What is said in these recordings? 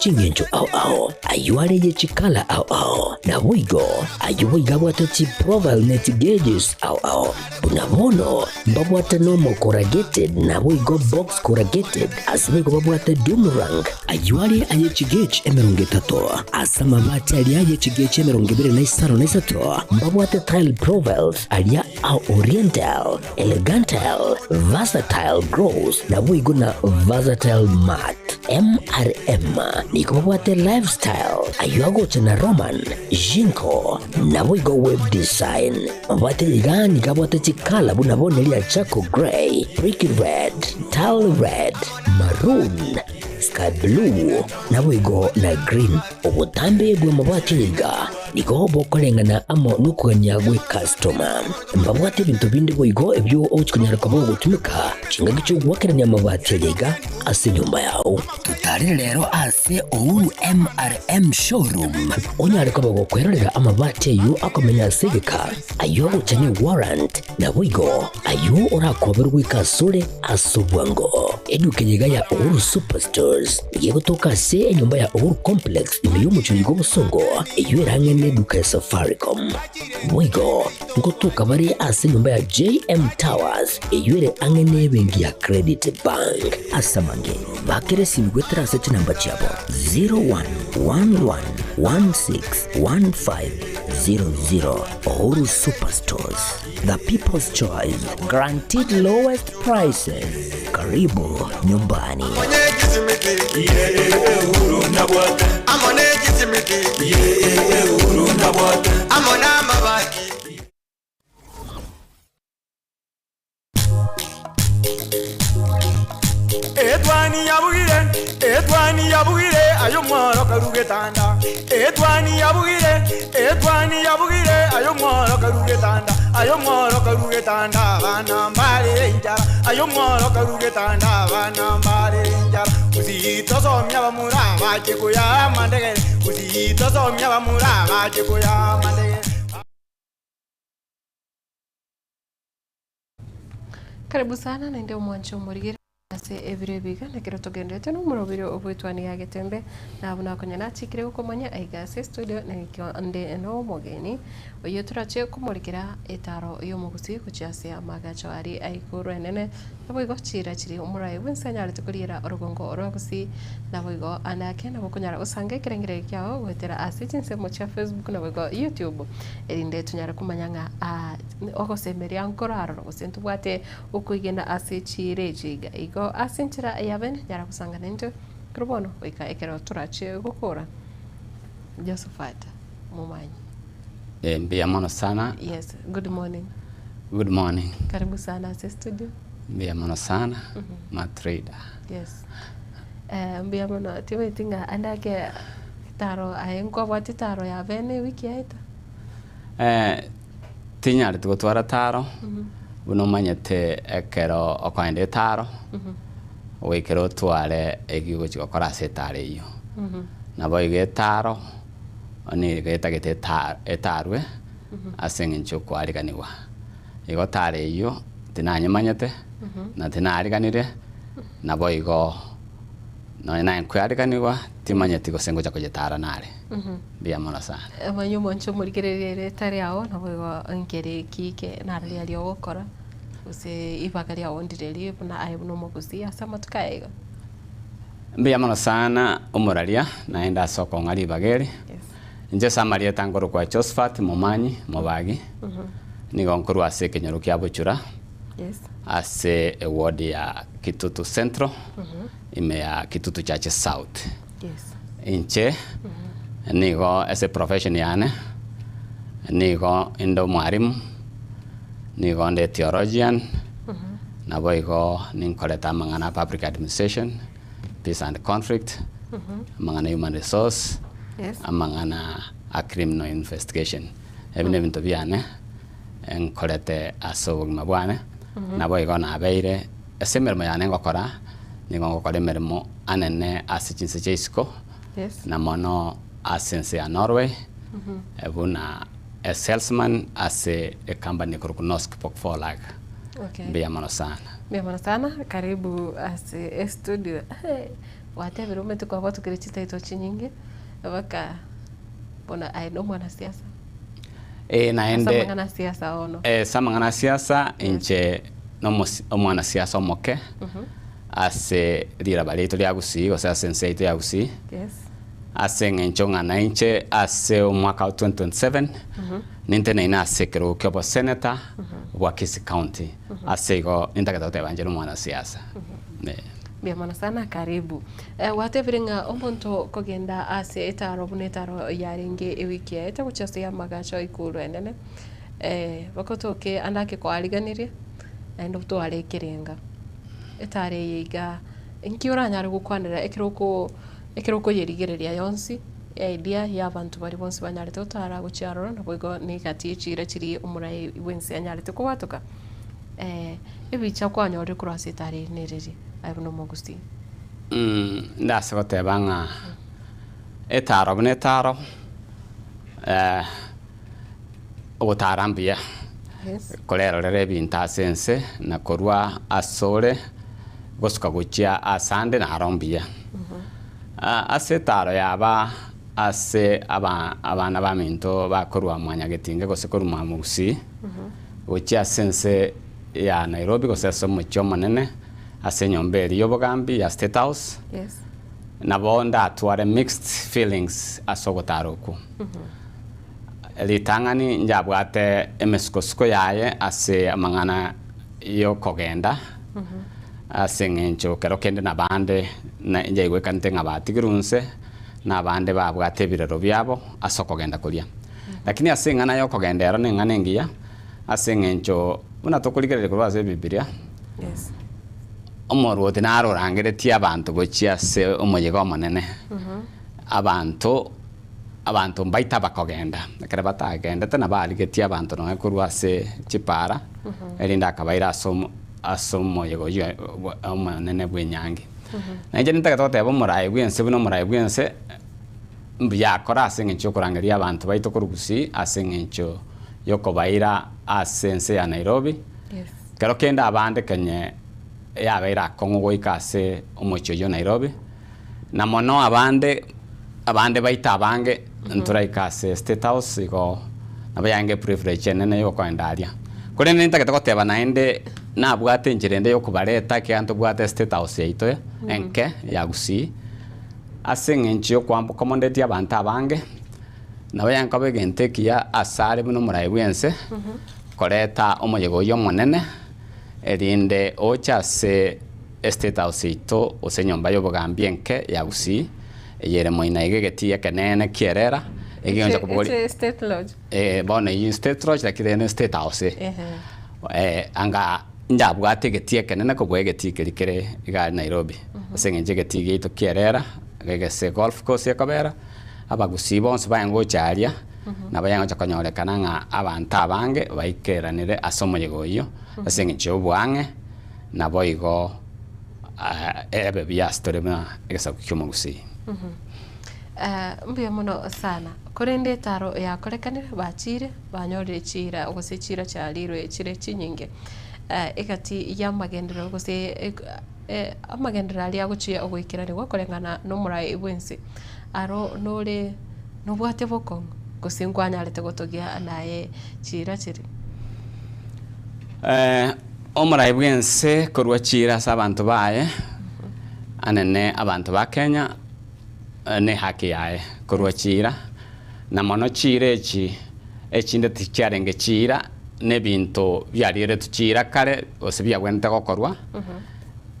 Ching'encho ao ao, ayio are ye chikala ao ao, naboigo ayio boigo abwate chiprofile ne chigeges ao ao. Buna bono mbabwate normal corrugated naboigo box corrugated, ase boigo babwate doom rank, ayio are aye chigauge 30, ase amabati aria aye chigauge 25, mbabwate tile profiles aria a oriental, Elegantal, Versatile Gross naboigo na Versatile Mart. MRM nigo babwate Lifestyle, ayio agocha na Roman, Jinko, naboigo Web Design. Babwate iga nigo abwate chikala buna bono eria Charcoal Grey, Brick Red, Tile Red, Maroon, Sky Blue, naboigo na Green. Obotambe bw'amabati iga nigo bokoreng'ana amo nokogania gw'ekastoma. Mbabwate ebinto binde boigo ebio ogochia konyara koba ogotumeka chingaki chi'ogoakerania amabati aya iga ase enyomba yao. Totarere rero ase Uhuru MRM Showroom onyare koba gokwerorera amabati ayio akomenya ase egeka, ayio agocha ne warrant, naboigo ayio orakoberwe goika asore ase obwango. Eduka eye iga ya Uhuru Superstores nigo egotoka ase enyomba ya Uhuru Complex ime y'omochie oyo bw'obosongo, eyio ere ang'e neduka ya Safaricom. Boigo ngotoka bare ase enyomba ya JM Towers eyio ere ang'e nebenki ya Credit Bank. Ase amange, bakera esimi goetera ase chinamba chiabo 0111161500. Uhuru Superstores, the people's choice, guaranteed lowest prices. Karibu nyumbani. Etwani yabugire, etwani yabugire, aye omworo karue getanda. Etwani yabugire, etwani yabugire, aye omworo karue getanda. Aye omworo karue getanda, abana mbare enchara. Aye omworo karue getanda, abana mbare enchara. Gusii tosomia abamura bache koyaa amandegere, Gusii tosomia abamura bache koyaa amandegere. Karibu sana naende omwanche omorigere ase ebiro ebi iga nekero togenderete nomorobiri obwetwani ya getembe na buna konya nachikire gokomanya aiga ase estudio nekio nde nomogeni oyio torache komorikera etaro yomogusii gochia ase amagacho aria aigoro enene Naboigo chiira chiria omoraai bw'ense anyarete koriera orogongo rwa gusii. Naboigo ande ake nabo okonyara gosanga ekerengererio kiao goetera ase chinsemo chia Facebook naboigo YouTube, erinde tonyare komanya ng'a aa ogosemeria nkoro aroro gose ntobwate okoigena ase chiira echi iga. Igo ase enchera ya bene nyara gosanga naintwe korwa bono goika ekero torache gokora. Josephat Momanyi. Mbuya mono sana. Yes, good morning. Good morning. Karibu sana ase studio. Mbuya mono sana, Matrida. Yes. Eh, mbuya mono timanyeti ng'a ande ake taro aye nkwabwate taro ya bene ewiki yaeta? Eh, tinyareti gotwara taro, buna omanyete ekero okoenda etaro, goikera otware eki ogochi gokora ase etaro eyio. Naboigo etaro, Nigo etagete etarwe ase engencho y'okoariganigwa. Igo tara eyio tinanyemanyete, na tinariganire, naboigo nonya naye nkoariganigwa, timanyeti gose ngocha koyetara nare. Mbuya mono sana. Manya omonche omorigererie ere etari ao, naboigo nkere eki eke naro riaria ogokora, gose ibaga riao ndireri buna aye buna omogusii ase amatuko aya iga. Mbuya mono sana omoraria, naende ase okong'a ribaga eri. Inche ase amarieta nkorokwa Josphat Momanyi Mobagi, nigo nkorwa ase ekenyoro kia Bochura, ase eward ya Kitutu Central, ime ya Kitutu Church South. Inche nigo ase profession yane, nigo inde omwalimu, nigo inde theologian, Naboigo ninkorete amang'ana a public administration, peace and conflict, amang'ana a human resource, amang'ana a criminal investigation. Ebi nebinto biane nkorete ase obogima bwane, naboigo nabeire ase emeremo yane ngokora, nigo ngokora emeremo anene ase chinse chia isiko, na mono ase ense ya Norway, buna a salesman ase ecompany ekorokwa Norsk Bokforlag. Okay. Mbuya mono sana. Mbuya mono sana, karibu ase estudio. Gwatebire omanyete kwabwatokire chititle chinyinge, mpaka bono aye na omwanasiasa. Eh, Ase naende amang'ana a siasa bono. ase amang'ana a siasa, inche na omosi omwanasiasa omoke, ase riraba riaito ria Gusii gose ase ense yaito ya Gusii. Yes. Ase eng'encho ng'a nainche ase omwaka wa 2027 ninteneine ase ekerogo kia oboseneta bwa Kisii County. Ase igo nintagete goteba inche nomwanasiasa. Eh. Mbuya mono sana karibu. Eh, gwatebire ng'a omonto kogenda ase etaro buna etaro yarenge ewiki yaete gochia ase amagacho ikuru enene, eh, bagotoke ande ake kwariganirie, naende otware ekerenga. Etaro eye iga, inki oranyare gokwanera ekero oko ekero okoyerigereria yonsi, eidea ya abanto baria bonsi banyarete gotara gochia aroro naboigo na egati ye chiira chiria omorai bwensi anyarete kobwatoka, ebicha kwanyorire korwa ase etaro eye nereri aye buna omogusii. Ndase goteba ng'a etaro buna etaro, ogotara mbuya, korerorera ebinto ase ense na korwa asore gosuka gochia asande naro mbuya. Ase etaro yaba ase aba abana baminto bakorwa mwanyagetinge gose korwa mwamogusii gochia ase ense ya Nairobi gose ase omochie omonene ase enyomba eria y'obogambi ya State House, nabo ndatware mixed feelings ase ogotara okwo. Ritang'ani njabwate emesukosuko yaye ase amang'ana y'okogenda, ase eng'encho kero kende nabande njaigwekanete ng'a batigirwe inse, na abande babwate ebirero biabo ase okogenda koria. Lakini ase eng'ana y'okogenda ero neng'ana engiya, ase eng'encho buna tokorigereria korwa ase Ebibilia, omorwoti naro orangeretie abanto gochia ase omoyega omonene, abanto abanto mbaito abakogenda, ekero batagendete nabo arigetie abanto nonye korwa ase chipara, erinde akabaira ase omo ase omoyega oyio omonene bw'enyangi. Na inche nintagete goteba omoraai bw'ense buna omoraai bw'ense, mbuya akore ase eng'encho y'okorangeria abanto baito korwa Gusii ase eng'encho y'okobaira ase ense ya Nairobi. Kero kende abande kenye yabeire akong'u goika ase omochie oyio Nairobi, na mono abande abande baito abange ntoraika ase State House igo nabo yarenge eprivilege enene yokoenda aria. Korende nintagete goteba naende nabwate enchera ende yokobareta ekiagera ntobwate State House yaito enke ya Gusii, ase eng'encho yokoaccommodate abanto abange, nabo yarenge koba egento ekiya asare buna omorai bwense, koreta omoyega oyio omonene, erinde oche ase Estate House yaito gose enyomba y'obogambi enke ya Gusii, eye ere moino iga egetii ekeneene ki'erera, egeoncha kobogoria Eche State Lodge. Eh, bono eyio State Lodge lakini ere State House. Eh, anga njabwate egetii ekenene kobua egetii keria kere iga aria Nairobi. Ase eng'encho egetii giaito ki'erera, egese golf course ekobera, abagusii bonsi baye ngocha aria, nabo yaye ngocha konyorekana ng'a abanto abange baikeranire ase omoyega oyio, ase eng'encho ya oboang'e. Naboigo ebe buya ase tore buna egesaku ki'omogusii. Mbuya mono sana. Korende etaro yakorekanire, bachiire, banyorire chiira gose chiira chiarirwe chire chinyinge. Egati y'amagenderero gose amagenderero aria agochia goikeranigwa koreng'ana nomorai bwense. Aro nore nobwate bokong'u gose nkwanyarete gotogia naye chiira chiria? Omorai bw'ense korwa chiira ase abanto baye, anene abanto ba Kenya, nehaki yaye korwa chiira, na mono chiira echi echinde tichiarenge chiira, na ebinto biarieretwe chiira kare gose biagwenerete gokorwa,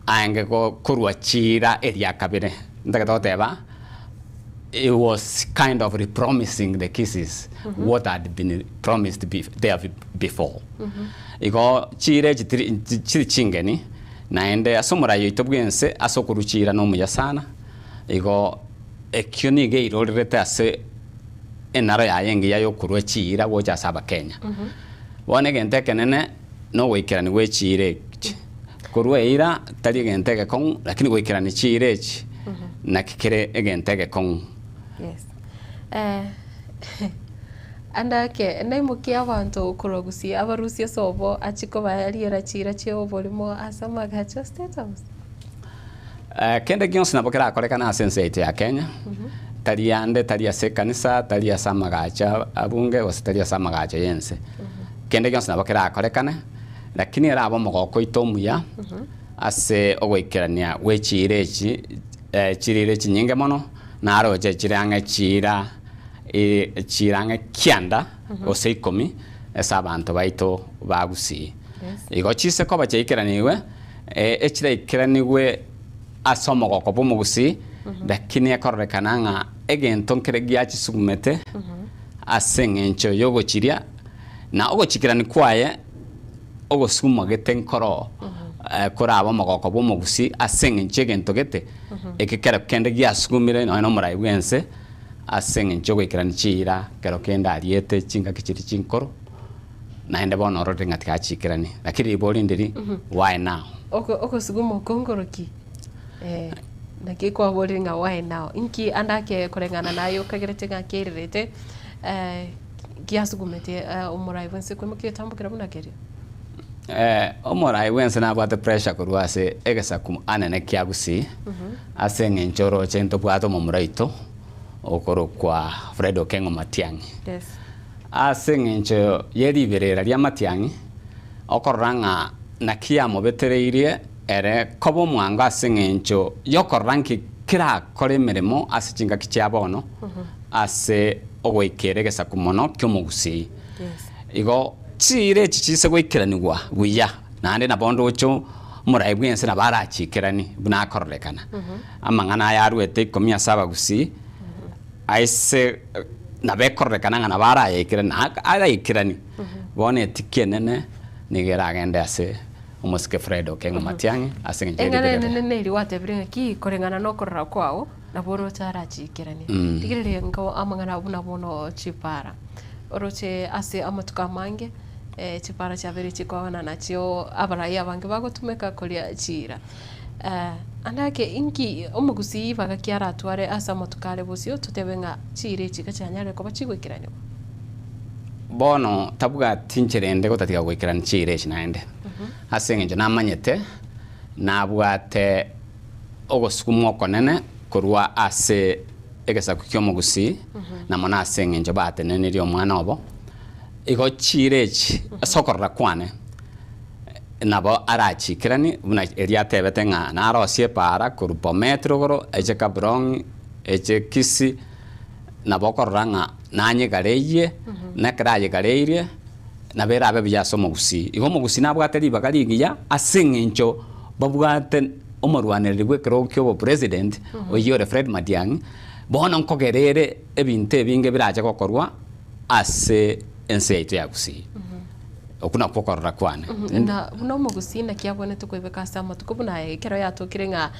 aenge korwa chiira eria kabere. Ntagete goteba. He was kind of repromising the kisses what had been promised there before. Igo chiira echi tiri chiri chingeni, naende ase omorai oito bw'ense ase okorua chiira nomuya sana, igo ekio nigo eirorerete ase enaro yaye engiya yokorua chiira gocha ase abakenya. Bono egento ekenene nogoikerania gwe chiira echi. Korwa eira tari egento egekong'u, lakini goikerania chiira echi naki kere egento egekong'u. Yes. Eh, ande ake naimokie abanto korwa gusii abarusie ase obo achie kobariera chiira chia oborimo ase amagacho State House. Kende gionsi nabo kerakorekane ase ense yaito ya Kenya, tari ande, tari ase ekanisa, tari ase amagacho a bunge, gose tari ase amagacho y'ense. Kende gionsi nabo kerakorekane, lakini erabe omogoko oito omuya ase ogoikerania gwe chiira echi chirire chinyinge mono, naroche chire ang'e chiira chiira ang'e kianda gose ikomi ase abanto baito ba Gusii. Igo chise koba chiaikeranigwe. Echiraikeranigwe ase omogoko bw'omogusii, lakini ekororekana ng'a egento nkere giachisugumete ase eng'encho y'ogochiria, na ogochikerani kwaye ogosugumwa gete nkoro korabe omogoko bw'omogusii ase eng'encho y'egento gete, eke kero kende giasugumire nonya na omorai bw'ense ase eng'encho y'ogoikerania chiira kero kende ariete chingaki chiria chinkoro. Naende bono ororire ng'a tigachikerani, lakini ribori ndiri, why now? Oko okosuguma oko nkoroki? Eh, naki kwaborire ng'a why now? Inki ande ake koreng'ana naye okagerete ng'a kererete eh, giasugumete eh, omorai bwense koimokia egetambokera buna keria? Eh, omorai bwense nabwate pressure korwa ase egesaku anene kia Gusii, ase eng'encho oroche ntobwate omomura oito okorokwa Fred Okeng'o Matiang'i. Yes. Ase engencho ye riberera ri'amatiang'i, okorora ng'a naki yamobetereirie ere koba omwango ase engencho y'okorora nki kerakore emeremo ase chingaki chia bono ase ogoikera egesaku mono ki'omogusii. Igo chiira echi chise goikeranigwa buya, naende nabo ndoche omorai bw'ense nabo arachiikeranie buna akororekana. Amang'ana aya aruete ikomi ase abagusii. Aise nabo ekororekana ng'a nabo arayaikere na araikeranie, bono etiki enene nigo eragende ase omosike Fred Okengo Matiang'i ase eng'encho Eng'ana y'eriberera. enene neri gwatebire ng'a ki koreng'ana na okorora kwao nabo oroche arachiikeranie. Rigereria nko amang'ana buna bono chipara, oroche ase amatuko amange chipara chiabeire chikoana nachio abarai abange bagotumeka koria chiira. Ande ake inki omogusii ribaga ki aratware ase amatuko are bosio totebe ng'a chiira echi gachianyarire koba chigoikeranigwa? Bono tabwati nchera ende gotatiga goikerania chiira echi naende, ase eng'encho namanyete nabwate ogosugumwa okonene korwa ase egesaku ki'omogusii, na mono ase eng'encho batenenirie omwana obo. Igo chiira echi ase okorora kwane. Nabo arachikeranie buna eria atebete ng'a narosie epaara korwa Bomet rogoro eche Kaplong eche Kisii, nabo okorora ng'a nanyegareirie, na ekero ayegareirie nabo erabe buya ase omogusii. Igo omogusii nabwate ribaga rigiya ase eng'encho babwate omorwanereri bw'ekerogo kia obopresident oyio ore Fred Matiang'i, bono nkogera ere ebinto ebinge birache gokorwa ase ense yaito ya Gusii. Okwo nakwo okorora kwane. Na buna omogusii naki abwenerete koibeka ase amatuko buna aya ekero yatokire ng'a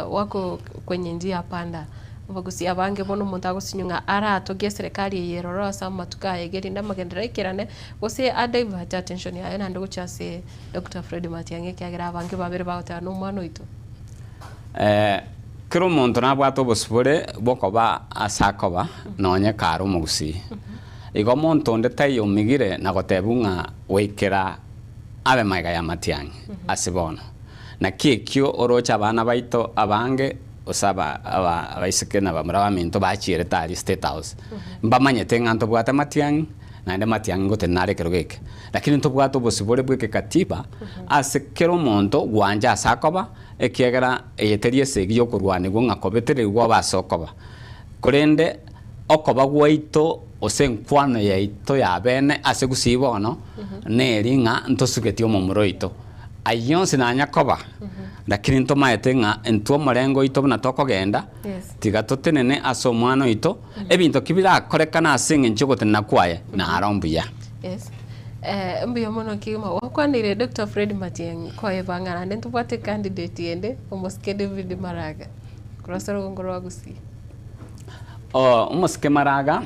wako kwenye njia ya panda. Abagusii abange bono omonto agosinywa ng'a aratogie eserekari eye eroro ase amatuko aya iga erinde amagenderero aikerane, gose a divert attention yaye naende gochia ase Doctor Fred Matiang'i ekiagera abange babere bagoteba na omwana oito. Kera omonto nabwate obosibore bw'okoba ase akoba nonye kare omogusii. Igo omonto onde taiyo omigire na gotebwa ng'a goikera abe magega y'amatiang'i ase bono. Naki ekio oroche abana baito abange, gose aba aba abaiseke na bamura baminto bachierete aria State House, mbamanyete ng'a ntobwate amatiang'i, naende amatiang'i ngotenena are ekerogo eke. Lakini ntobwate obosibore bw'ekekatiba ase kera omonto gwancha ase akoba, ekiagera eye teri esegi y'okorwanigwa ng'a kobetererigwa obe ase okoba. Korende okoba gwaito gose enkwano yaito y'abeene ase gusii bono neri ng'a ntosugeti omomura oito. Ayio onsi nanya koba, lakini ntomaete ng'a intwe omorengo oito buna tokogenda, tiga totenene ase omwana oito, ebinto ki birakorekane ase eng'encho y'ogotenena kwaye, naro mbuya. Yes. Eh, mbuya mono kegima. Gwakwanire Doctor Fred Matiang'i koeba ng'a naende ntobwate candidate ende, omosike David Maraga, korwa ase orogongo rwa Gusii. Omosike Maraga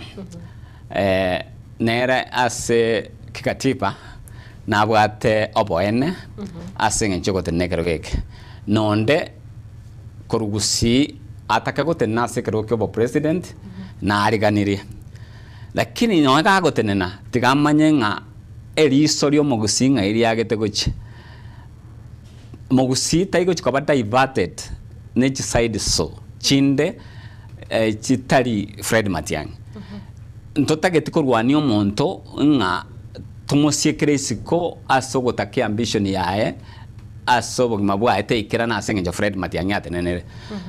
nere ase kikatiba nabwate oboene ase eng'encho y'ogotenena ekerogo eke. Nonde korwa Gusii atake gotenena ase ekerogo kia obopresident nariganirie. Lakini nonye gagotenena tiga amanye ng'a eriso ri'omogusii ng'ai riagete gochia. Mogusii taigochia koba diverted. ne chiside so chinde chitari Fred Matiang'i. Ntotageti korwania omonto ng'a tomosiekere isiko ase ogotaka eambition yaye ase obogima bwaye teikerana ase eng'encho Fred Matiang'i atenenere.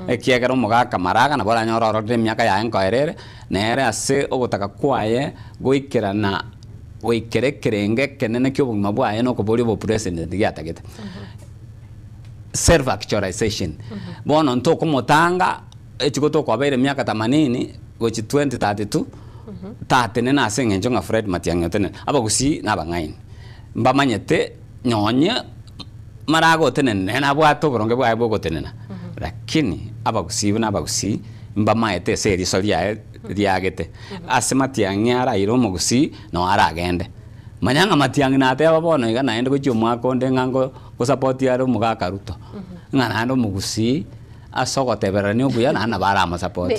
Ekiagera omogaka Maraga nabo oranyore ororire emiaka yaye nkoera ere, nere ase ogotaka kwaye goikerana goikera ekerengo ekenene kia obogima bwaye na okoboria obopresident giatagete. Self actualization. Bono ntokomotanga echiko tokobeire emiaka themanini gochia 2032 tatenena ase eng'encho ng'a Fred Matiang'i otenene. Abagusii na abang'aini mbamanyete nonye maraga otenene nere nabwate oboronge bwaye bwa ogotenena lakini abagusii buna abagusii mbamaete ase eriso riaye riagete. Ase Matiang'i araire omogusii noo aragende. Manya ng'a Matiang'i nateba bono iga naende gochia omwaka onde ng'a ngo gosupport are omogaka Ruto, ng'a naende omogusii ase ogotebererania okuya naende nabo aramosupport.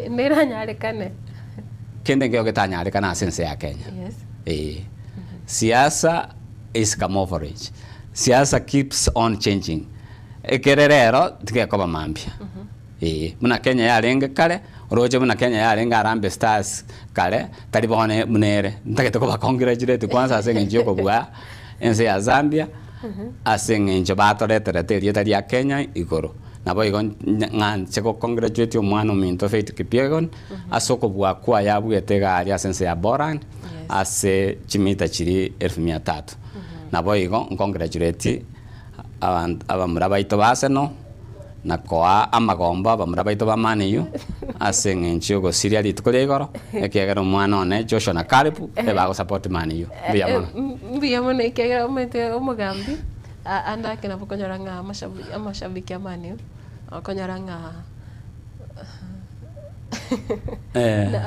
Neranyarekane. Kende nkeigo getanyarekane ase ense ya Kenya. Yes. Eeh. Siasa is camouflage. Siasa keeps on changing. Ekere rero tigekoba mambia. Eeh. Buna Kenya yarenge kare, oroche buna Kenya yarenge Harambee Stars kare, tari bono buna ere. Ntagete koba congratulate kwanza ase eng'encho ya okobua ense ya Zambia, ase eng'encho batoreterete erieta ria Kenya igoro. Naboigo ng'anche go congratulate omwana ominto Faith Kipyegon, ase okobua kwaye abuete egari ase ense ya Boland, ase chimita chiria elfu mia tatu. Naboigo ncongratulate abanto abamura baito ba Arsenal, na koa amagombo abamura baito ba Man U, ase eng'encho y'ogosiria rituko ria igoro, ekiagera omwana one Joshua na Caleb ebagosupport Man U. Mbuya mono. Mbuya mono ekiagera omanyete omogambi ande ake nabo okonyora ng'a amashabiki a Man U, okonyora ng'a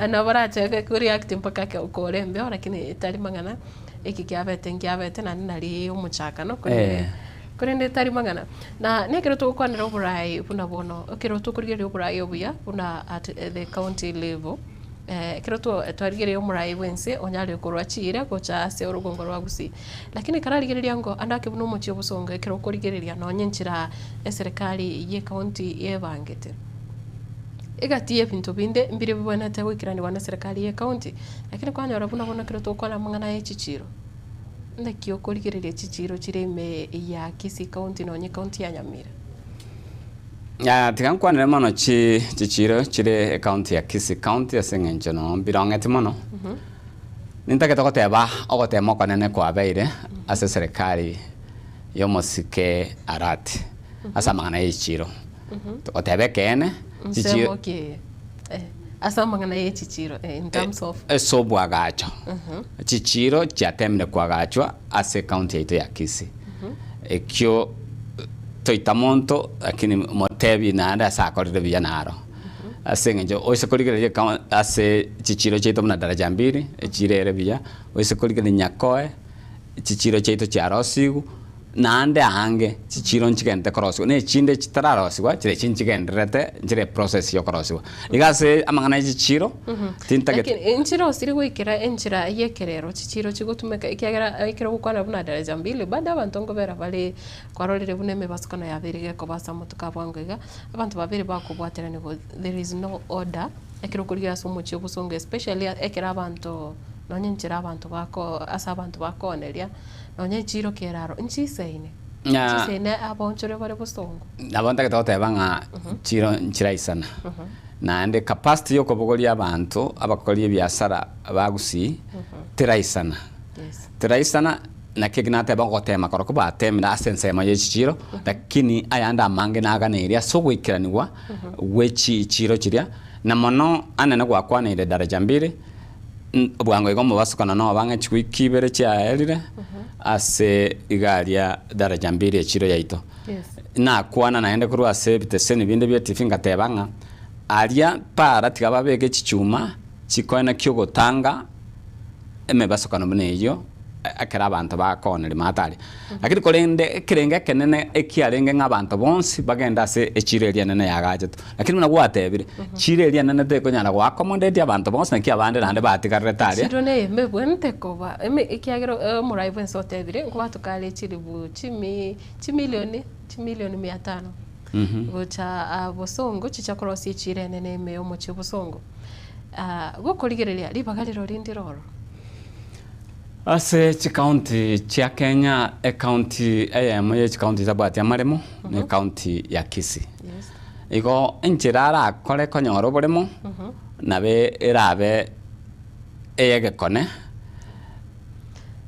nabo orachake koreact mpaka kore embeo lakini tari mang'ana, eki kiabete nkiabete naende nari omochakano korende korende tari mang'ana. Na nekero togokwanera oborai buna bono, ekero tokorigereria oborai obuya buna at the county level. Ekero twarigereria omorai bw'ense onyare korwa chiira gocha ase orogongo rwa Gusii. Lakini ekero arigereria ngo ande ake buna omochie obosongo ekero okorigereria nonye enchera eserekari y'ecounty yebangete. Egati y'ebinto binde mbire bibwenerete goikeranigwa na eserekari y'ecounty, lakini kwanyora buna bono ekero togokwana amang'ana ya echichiro, naki okorigereria chichiro chire ime ya Kisii county nonye ecounty ya Nyamira. Tiga nkwanere mono chi chichiro chire ecounty ya Kisii county ase eng'encho noo mbirong'eti mono. Nintagete goteba ogotema okonene kwabeire ase eserekari y'omosike Arati ase amang'ana ya echichiro. Togoteba ekeene chichiro Nsemo ki eye? Eh, ase amang'ana ya echichiro eh, in terms of ase obwagacho chichiro chiatemire koagachwa ase ecounty yaito ya Kisii. Ekio toita monto lakini motebi naende ase akorire buya naro. Ase eng'encho oise korigereria eka ase chichiro chiaito buna Daraja Mbili, echiro ere buya, oise korigereria Nyakoe, chichiro chiaito chiarosigwe, naende aange chichiro nchigenderete korosigwa, na echinde chitararosigwa chire echi nchigendererete nchire eprocess ya okorosigwa. Iga ase amang'ana ya chichiro, tintagete. Lakini nchirosire goikera enchera y'ekerero chichiro chigotumeka ekiagera ekero ogokwana buna Daraja Mbili bado abanto nkobera bare kwarorire buna emebasukano yabeire gekoba ase amatuko a bwango iga, abanto babere bakobwateraniwa there is no order ekero okorigia ase omochie obosongo especially ekero abanto nonye enchera abanto bako ase abanto bakooneria nonye echiro keraro nchisaine, nchisaine abaonchore bare bosongo. Nabo ntagete goteba ng'a chiro nchiraisana, naende capacity ya okobogoria abanto abakori ebiasara ba Gusii teraisana, teraisana naki eki nateba ogotema korokwo batemire ase ensemo ye chichiro, lakini ayande amange naganeiri ase ogoikeranigwa gwe chichiro chiria, na mono anene gwakwaneire daraja mbili, bwango iga omobasukano noba ng'a chiwiki ibere chiaerire ase iga aria daraja mbili echiro yaito. Nakwana naende korwa ase ebiteseni binde bie TV ngateba ng'a aria para tiga babeke chichuma chikoena ki'ogotanga emebasokano buna eyio ekero abanto bakooneria maate aria. Lakini korende ekerengo ekenene ekiarenge ng'a abanto bonsi bagende ase echiro eria enene yagachetwe. Lakini buna gwatebire, chiro eria enene tekonyara go accommodate abanto bonsi naki abande naende batigarerete aria. Chiro neye emebwenerete koba eme ekiagera omorai bwensi otebire nkobatoka are chilifu chimi chimilioni chimilioni mia tano. Gocha ah, bosongo chicha korosia echiro enene ime y'omochie o bosongo. Ah, gokorigereria ribaga riro rinde roro. Ase chikaunti chia Kenya, ekaunti eyemo ye chikaunti chitabwati amaremo ne ekaunti ya Kisii. Yes. Igo enchera arakore konyora oboremo, nabe erabe ey'egekone,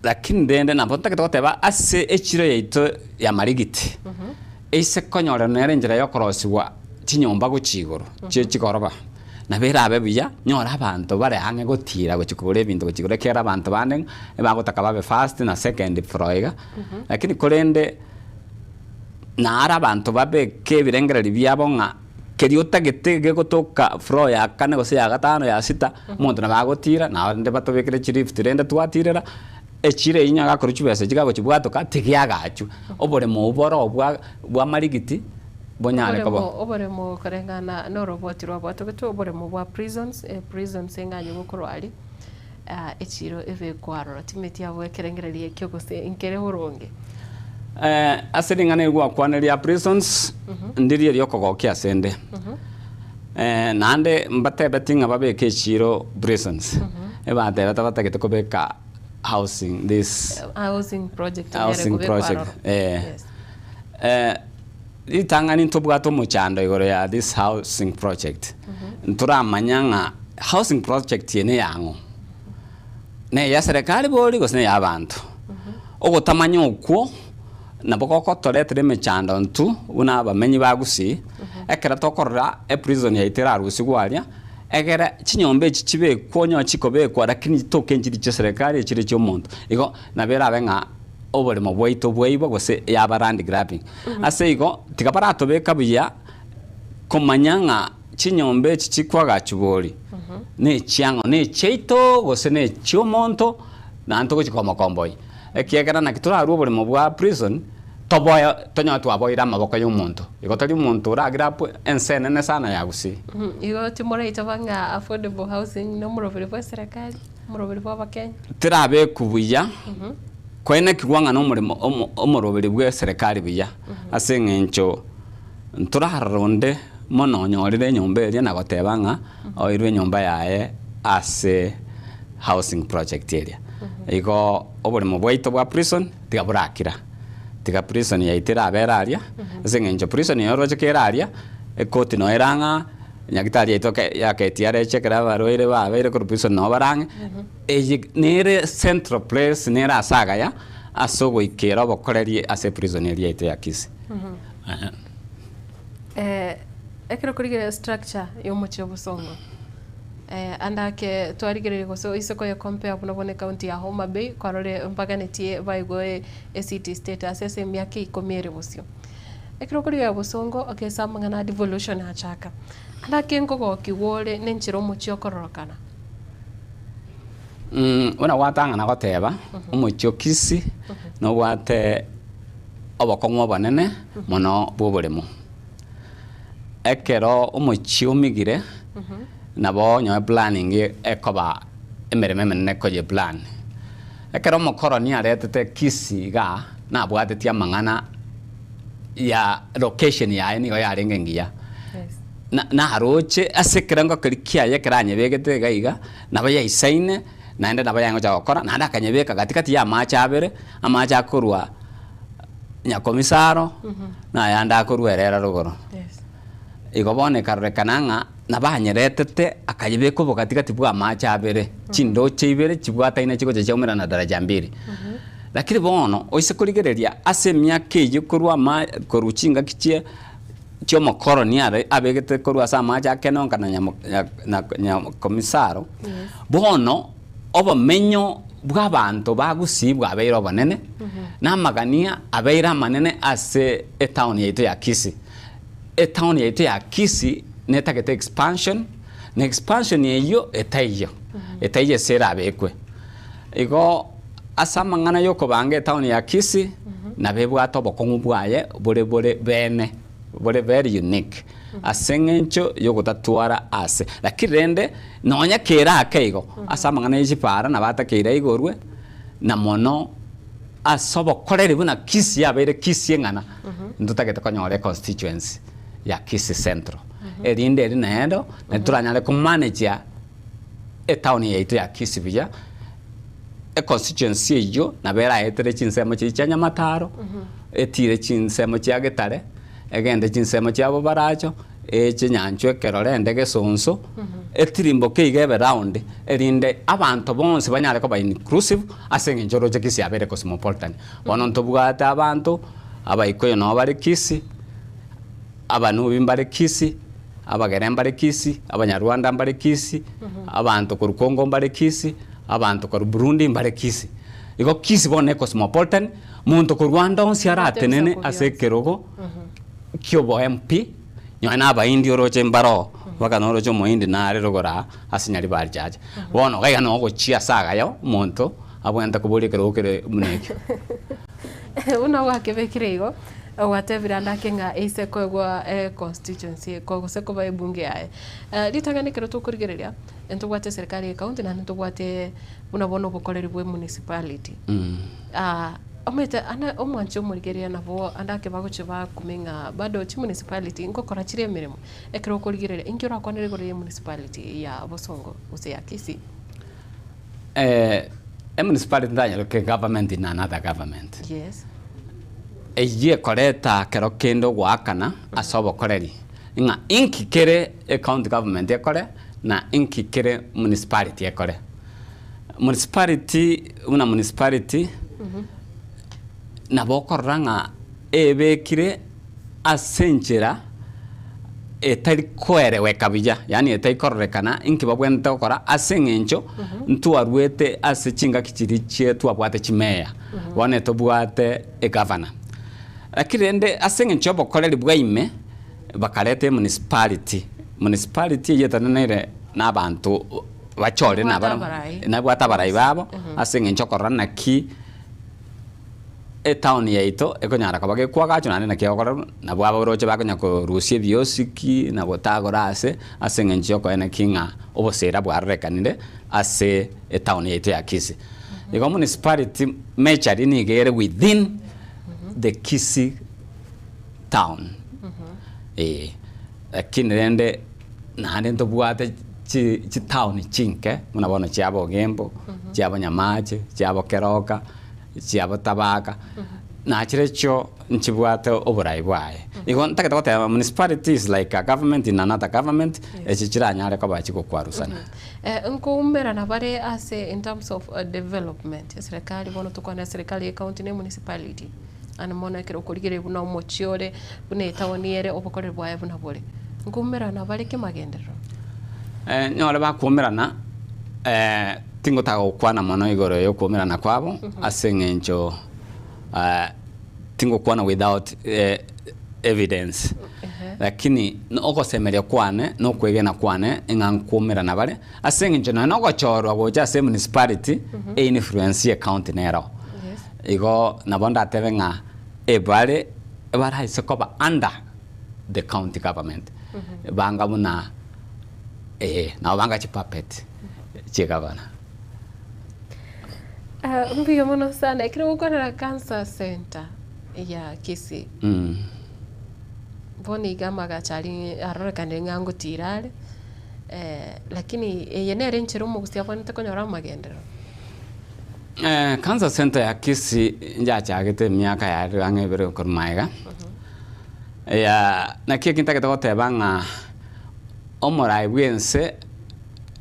lakini rende nabo ntagete goteba ase echiro yaito ya Marigiti, eise konyorera nere enchera ya okorosiwa chinyomba gochia igoro, chie chigoroba, nabo erabe buya, nyora abanto bare ang'e gotira gochia kogora ebinto gochia igoro ekiagera abanto bande ebagotaka babe first na second floor iga, lakini korende naro abanto babeke ebirengererio biabo ng'a keria otagete gegotoka floor ya kane gose ya gatano ya sita, omonto nabo agotira naende batobekere chilift rende twatirera, echiro eywo onye gakorwa chibesa echi gagochibwatoka tigiagachwa. Oboremo obwo boro bwa bwa amarigiti bonyare koba. Oboremo oboremo koreng'ana na oroboti rwabwatogetwe oboremo bwa prisons, prisons eng'anyo gokorwa aria, echiro ebekwa aroro timeti abwo ekerengererio ekio gose nkere boronge. Ase ring'ana eri gwakwanire ria prisons, ndirie riokogokia ase 'nde. Naende mbatebeti ng'a babeke echiro prisons, ebatebete batagete kobeka housing this Housing project nere housing kobekwa project aroro. eh. Yes. Ritang'ani ntobwate omochando igoro ya this housing project, ntoramanya ng'a housing project eye neyang'o? Neya serikali bori gose neya abanto? Ogotamanya okwo nabo gogotoretera emechando intwe buna abamenyi ba Gusii, ekero tokorora eprison yaito erarusigwe aria, egere chinyomba echi chibekwe onye chikobekwa lakini chitoke nchiri chia serikali echire chia omonto. Igo nabo erabe ng'a oboremo bwaito bwaibwa gose yaba land grabbing. Ase igo tiga baratobeka buya komanya ng'a chinyomba echi chikwagachwa bori nechiang'o, nechiaito gose nechiomonto naende togochia komokomboyia. Ekiagera naki torarue oboremo bwa prison toboe tonyore twaboire amaboko ya omonto. Igo tari omonto oragere abwe ense enene sana ya Gusii. Igo timoraitoba ng'a affordable housing nomoroberi bwa eserekari, omoroberi bwa abakenya. Terabekwa buya, koenekigwa ng'a nomoremo omo omoroberi bwa eserekari buya, ase eng'encho ntorarora onde mono onyorire enyomba eria na goteba ng'a oirwe enyomba yaye ase housing project eria. Igo oboremo bwaito bwa prison tiga borakira, tiga prison yaito erabe ere aria, ase eng'encho prison eye oroche kere aria, ekoti noyo ere ang'a, nyagetari yaito ya KTRH ekero abarwaire babeire korwa prison nabo bare ang'e, eye nere central place nere ase agaya ase ogoikera obokoreri ase eprison eria yaito ya Kisii. Ekero okorigereria structure ya omochie o Bosongo, ande ake twarigereria gose oise koye compare buna bono ecounty ya Homa Bay, kwarorire mbaganetie baigwe ecity status ase emiaka ikomi ere bosio. Ekero okorigereria Bosongo, ogese amang'ana a devolution achaka, ande ake nkogokigwa ore na enchera omochie okororokana. Buna gwatang'ana goteba, omochie o Kisii nobwate obokong'u obonene mono bw'oboremo. Ekero omochie omigire, nabo onye planning ekoba emeremo emenene koye plan. Ekero omokoroni aretete Kisii igaa, nabwatetie amang'ana ya location yaye nigo yarenge engiya. Na naroche ase ekerengo keria kiaye ekero anyebegete iga iga, nabo yaisaine, naende nabo yaye ngocha gokora, naende akanyebeka gatigati ya amache abere, amache akorwa Nyakomisaro, na ayande akorwa erera rogoro. Igo bono ekarorekana ng'a nabo anyeretete akayebeka obogatigati bwa amache abere, chindoche ibere chibwataine chigocha chiaumerana daraja mbili. Lakini bono oise korigereria ase emiaka eyio korwa ama korwa chingaki chie chi'omokoroni are abegete korwa ase amache a Kenonka na Nyamo na Nyakomisaro, bono obomenyo bw'abanto ba Gusii bwabeire obonene, na amagania abeire amanene ase etown yaito ya Kisii. Etown yaito ya Kisii netagete expansion, na expansion eyio etaiyo, etaiyo ase erabekwe. Igo ase amang'ana y'okobanga etown ya Kisii, nabo ebwate obokong'u bwaye bore bore bene, bore very unique ase eng'encho y'ogotatwara ase. Lakini rende nonya kere ake igo, ase amang'ana ye chipara nabo atakeire aigorwe, na mono ase obokoreri buna Kisii yabeire Kisii eng'ana, ntotagete konyora econstituency. ya Kisii Central. Erinde eri nero nari toranyare komanejia etown yaito ya Kisii buya, econstituency eyio nabo eraetere chinsemo chiria chia Nyamataro, etire chinsemo chia Getare, egende chinsemo chia Bobaracho, eche Nyanchwa ekerore ende Gesonso, etirimboke iga ebe round, erinde abanto bonsi banyare koba inclusive ase eng'encho oroche Kisii yabeire cosmopolitan. Bono ntobwate abanto, Abaikuyu nabo bare Kisii, Abanubi mbare Kisii, Abagere mbare Kisii, Abanyarwanda mbare Kisii, abanto korwa Congo mbare Kisii, abanto korwa Burundi mbare Kisii. Igo Kisii bono ne cosmopolitan, monto korwa ande onsi aratenene ase ekerogo kiobo MP, nonye na Abahindi oroche mbaroo, mpaka noroche Omohindi nare rogoro aa ase Nyaribari Chache. Bono iga iga nogochia ase agayo omonto abwenerete koboria ekerogo kere buna ekio. Buna gwakebekire igo, gwatebire ande ake ng'a eise koegwa econstituency gose koba ebunge yaye. Ritang'ani ekero tokorigereria, ntobwate eserikari ya ecounty naende ntobwate buna bono obokoreri bwa emunicipality. Omanyete ande omwanchi omorigereria nabo ande ake bagochia bakumia ng'a bado chimunicipality nkokora chire emeremo. Ekero okorigereria, inki orakwanere igoro ya emunicipality ya Bosongo gose ya Kisii? Emunicipality ntanyaroke government in another government. Yes. Eyio ekoreta kero kende ogoakana ase obokoreri ng'a inki kere ecounty government ekore na inki kere municipality ekore. Municipality buna municipality nabo okorora ng'a ebekire ase enchera etari koereweka buya, yaani etari kororekana inki babwenerete gokora ase eng'encho ntwarwete ase chingaki chiria chie twabwate chimeya, bono etobwate egavana. Lakini rende ase eng'encho y'obokoreri bwa ime, bakareta emunicipality, municipality eyio eteneneire na abanto bachorire Nabwate nabarabwo, abarai. nabwate abarai babo, ase eng'encho okorora naki Etown yaito ekonyara koba gekwagachwa naende naki egokorerwa, nabwo abaroche bakonya korusia ebiosiki na gotagora ase, ase eng'encho yokoeneki ng'a obosera bwarorekanire ase etown yaito ya Kisii. Igo municipality majorly nigo ere within the Kisii town, eh, lakini rende naende ntobwate chi chitown chinke buna bono chia Bogembo, chia Bonyamache, chia Bokeroka. chiabotabaka, na chirochio nchibwate oborai bwaye. Igo ntagete goteba municipality is like a government in another government, echi chiranyare koba chigokwarusana. Nkoumerana bare ase in terms of development, eserekari bono tokwane eserekari ye county na emunicipality, naende mono ekero okorigereria buna omochie ore, buna etown ere, obokoreri bwaye buna bore. Nkoumerana bare kemagenderero? Nyore bakoumerana. Tingotaka gokwana mono igoro y'okoumerana kwabo, ase eng'encho tingokwana without evidence, lakini ogosemeria kwane na okwegena kwane ng'a nkoumerana bare, ase eng'encho nonya na ogochorwa gocha ase emunicipality, einfluence ye county nero. Igo nabo ndatebe ng'a ebare baraise koba under the county government, banga buna Ee, nabo banga chipuppet chi'egavana. Ah, mbuya mono sana. Ekero gokwanera cancer center ya Kisii. Bono iga amagacho aria arorekanire ng'a ngotira are, lakini eye nere enchera omogusii abwenerete konyora amagenderero. Cancer center ya Kisii njachagete emiaka yaerire ang'e ebere korwa magega, ya naki eki ntagete goteba ng'a Omorai bw'ense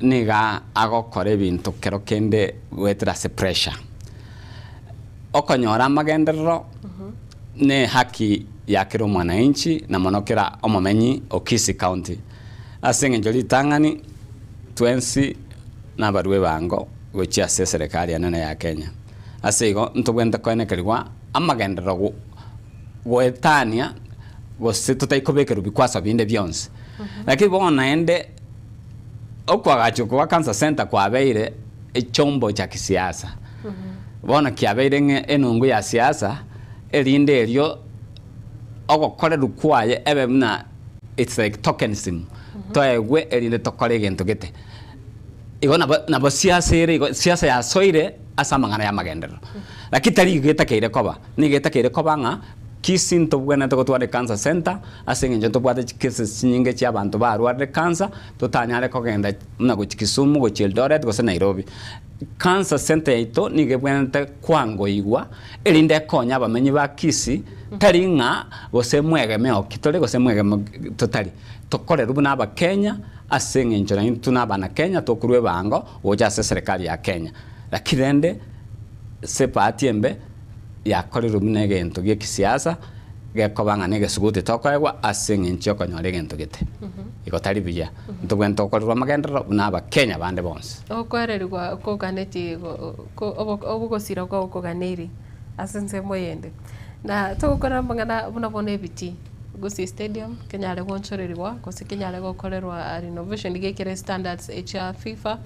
nigo agokora ebinto kero kende goetera ase pressure. Okonyora amagenderero ne haki ya kera omwananchi na mono kera omomenyi o Kisii County. Ase eng'encho ritang'ani twensi nabarwa ebango gochia ase eserekari enene ya Kenya. Ase igo ntobwenerete koenekerigwa amagenderero goetania gose totari kobekerwa bikwaso binde bionsi. Lakini bono naende okoagachwa kwa cancer center kwabeire echombo cha kisiasa. Bono kiabeire ng'a enungu ya siasa erinde erio ogokorerwa kwaye ebe buna it's like tokenism, toegwe erinde tokore egento gete. Igo nabo nabo siasa ere igo siasa yasoire ase amang'ana ya amagenderero. Lakini tari igo etakeire koba, nigo etakeire koba ng'a. Kisii ntobwenerete gotwara ecancer center ase eng'encho ntobwate chicases chinyinge chia abanto barwarire cancer totanyare kogenda buna gochia Kisumu, gochia Eldoret gose Nairobi. Cancer center yaito nigo ebwenerete kwangoigwa erinde ekonye abamenyi ba Kisii tari ng'a gose mwegemeo ki tore gose mwegemeo totari. Tokorerwe buna abakenya ase eng'encho naintwe na abanakenya tokorwa ebango gocha ase eserekari ya Kenya. Lakini rende ase ebahati embe yakorirwe buna egento gi'ekisiasa gekoba ng'a negesuguti tokoegwa ase eng'encho y'okonyora egento gete. Igo tari buya. Ntobwenerete gokorerwa amagenderero buna abakenya bande bonsi. Okoererigwa koganetie obogosira kwao koganeiri ase ensemo eyende. Na togokora amang'ana buna bono ebitii, Gusii Stadium kenyare goonchorerigwa gose kenyare gokorerwa renovation gekere standards echia FIFA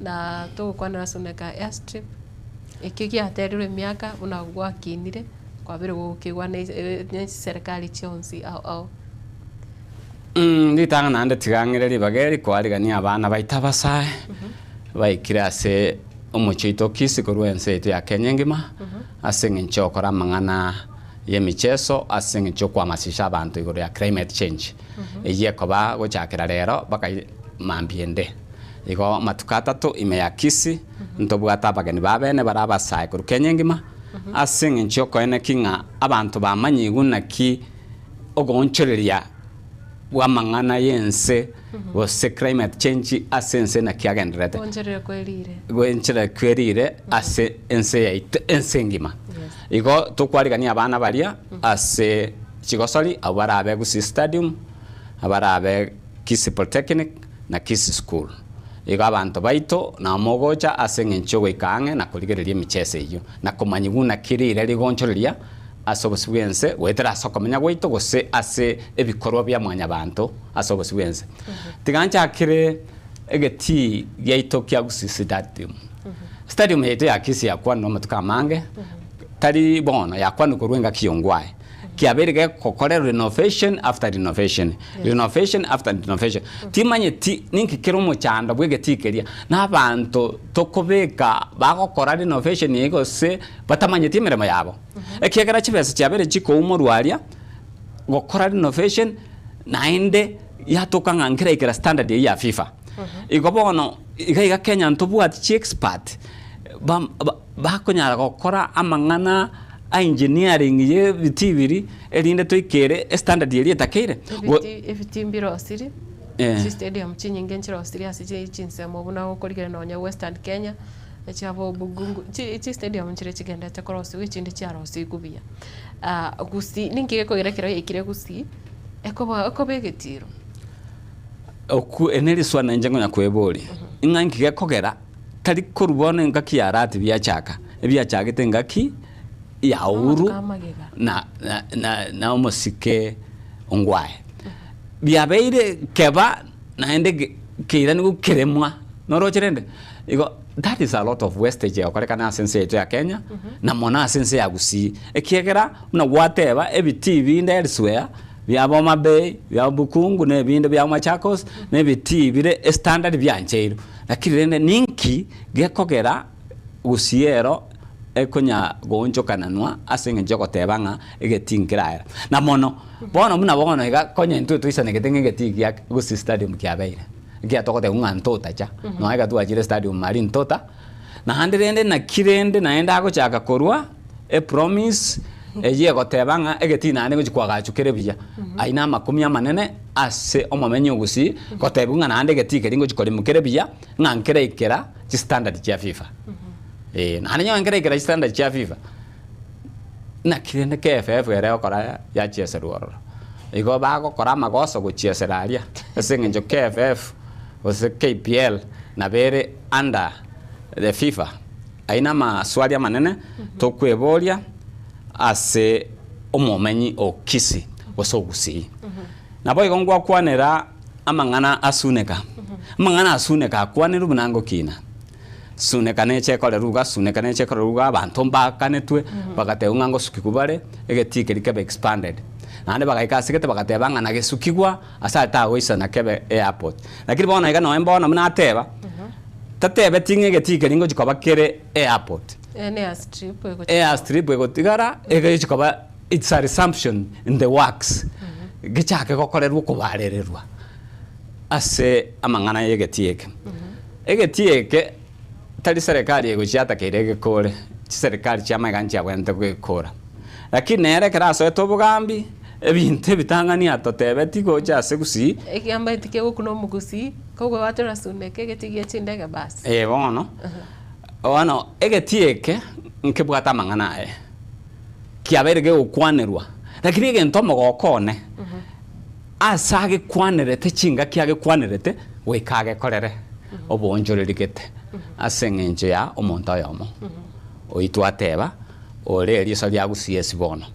na togokwanera ase oneka airstrip. Ekio giaterirwe emiaka buna gwakinire, kwabeire gokigwa ne chiserikali chionsi ao ao. Ritang'ani naende tiga ng'ire ribaga eri koarigania abana baito abasae baikire ase omochie oito o Kisii korwa ense yaito ya Kenya engima ase eng'encho yokora amang'ana y'emicheso ase eng'encho yokohamasisha abanto igoro ya climate change eyio ekoba gochakera rero mpaka mambia ende. Igo amatuko atato ime ya Kisii ntobwate abageni ba bene bare abasae korwa Kenya engima ase eng'encho yokoeneki ng'a abanto bamanyigwe naki ogoonchoreria bw'amang'ana y'ense gose climate change ase ense naki agendererete. Goonchoreria kwerire. Goonchoreria kwerire ase ense yaito ense engima. Igo tokwarigania abana baria ase chigosori abwo barabe Gusii Stadium, abarabe Kisii Polytechnic na Kisii School. Igo abanto baito nao mogocha ase eng'encho y'ogoika ang'e na korigereria emicheso eyio, na komanyigwa naki riire rigoonchoreria ase obosio bw'ense goetera ase okomenya gwaito gose ase ebikorwa bia mwanyabanto ase obosio bw'ense. Tiga nchakere egetii giaito kia Gusii Stadium. Stadium yaito ya Kisii yakwanire amatuko amange, tari bono, yakwanire korwa engaki ya Ongwae. Kiabeire gegokorerwa renovation after renovation, renovation after renovation. Timanyeti ninki kere omochando bw'egetii keria, na abanto tokobeka bagokora renovation eye gose batamanyeti emeremo yabo. Ekiagera chibesa chiabeire chikoumorwa aria, gokora renovation, naende yatoka ng'a nkeraikera standard eyio ya FIFA. Igo bono, iga iga Kenya ntobwati chiexpert ba- ba- bakonyara gokora amang'ana a engineering ye ebitii biria, erinde toikere estandard eria etakeire. Go- Ebiti ebiti mbirosiri, Eh. chistadium chinyinge nchirosiri ase chi chinsemo buna okorigereria nonye Western Kenya, echiabo Bugungu, chi chistadium nchire chigenderete korosiwa echinde chiarosigwe buya. Gusii, ninki gekogera ekero yaikire Gusii, ekoba ekoba egetiro? Okwo eri neriswali nainche nkonya kweboria, ng'a inki gekogera tari korwa bono engaki ya Arati biachaka, ebiachagete engaki ya Uhuru Amatuko amagega. na na na na omosike Ongwae. Biabeire keba naende ge keiraniwu keremwa, noroche rende? Igo that is a lot of wastage egokorekana ase ense yaito ya Kenya, na mono ase ense ya Gusii, ekiagera buna gwateba ebitii binde elsewhere, bia Homa Bay, bia Bukungu na ebinde bia Machakos, na ebitii bire estandard biancheirwe. Lakini rende ninki gekogera Gusii ero ekonya goonchokananwa ase eng'encho yogoteba ng'a egetii nkeraera. Na mono, bono buna bono iga konya intwe toisanegete ng'a egetii gia Gusii Stadium kiabeire, ekiagera togoteba ng'a ntotacha, nonya iga twachire stadium aria ntota, naende rende naki rende naende agochaka korwa epromise eyio egoteba ng'a egetii naende ngochia koagachwa kere buya. Ayio na amakumia amanene ase omomenyi o Gusii, gotebiwa ng'a naende egetii keria ngochia koremwa kere buya, ng'a nkeraikera chistandard chia FIFA. Ee, naende nyowe nkeraikera chistandard chia FIFA, naki rende KFF ere egokora yachieserwa ororo. Igo bagokora amagoso gochiesera aria, ase eng'encho KFF gose KPL nabo ere under the FIFA. Ayio na amaswali amanene tokweboria ase omomenyi o Kisii gose o Gusii. Naboigo ngwakwanera amang'ana a Suneka. Amang'ana a Suneka akwanirwe buna ngokina. Suneka neche ekorerwa iga, Suneka neche ekorerwa iga, abanto mbakanetwe, bagatebwa ng'a ngosukigwa bare, egetii keria kebe expanded. Naende bagaika ase gete bagateba ng'a nagesukigwa ase atagoisana kebe airport. Lakini bono iga nonya mbono buna ateba, tatebeti ng'a egetii keria ngochi koba kere airport. Eye ne airstrip egochi Airstrip egotigara, egechi koba. It's a resumption in the works, gechake gokorerwa okobarererwa ase amang'ana y'egetii eke. Egetii eke tari serikali egochia yatakeire egekore, chiserikali chi'amaiga nchiabwenerete goekora. Lakini nere ekero asoete obogambi, ebinto ebitang'ani atotebeti gocha ase gusii. Ekiambaeti tikegokuna omogusii, kogwa gwatora suneka egetii gie chindege basi. Ee bono, bono egetii eke nkebwate amang'ana aye, kiabeire gegokwanerwa, lakini egento omogoko one, ase agekwanerete chingaki agekwanerete, goika agekorere oboonchoreri gete ase eng'encho ya omonto oyomo. Oyio twateba. Ore eriso ria gusii ase bono,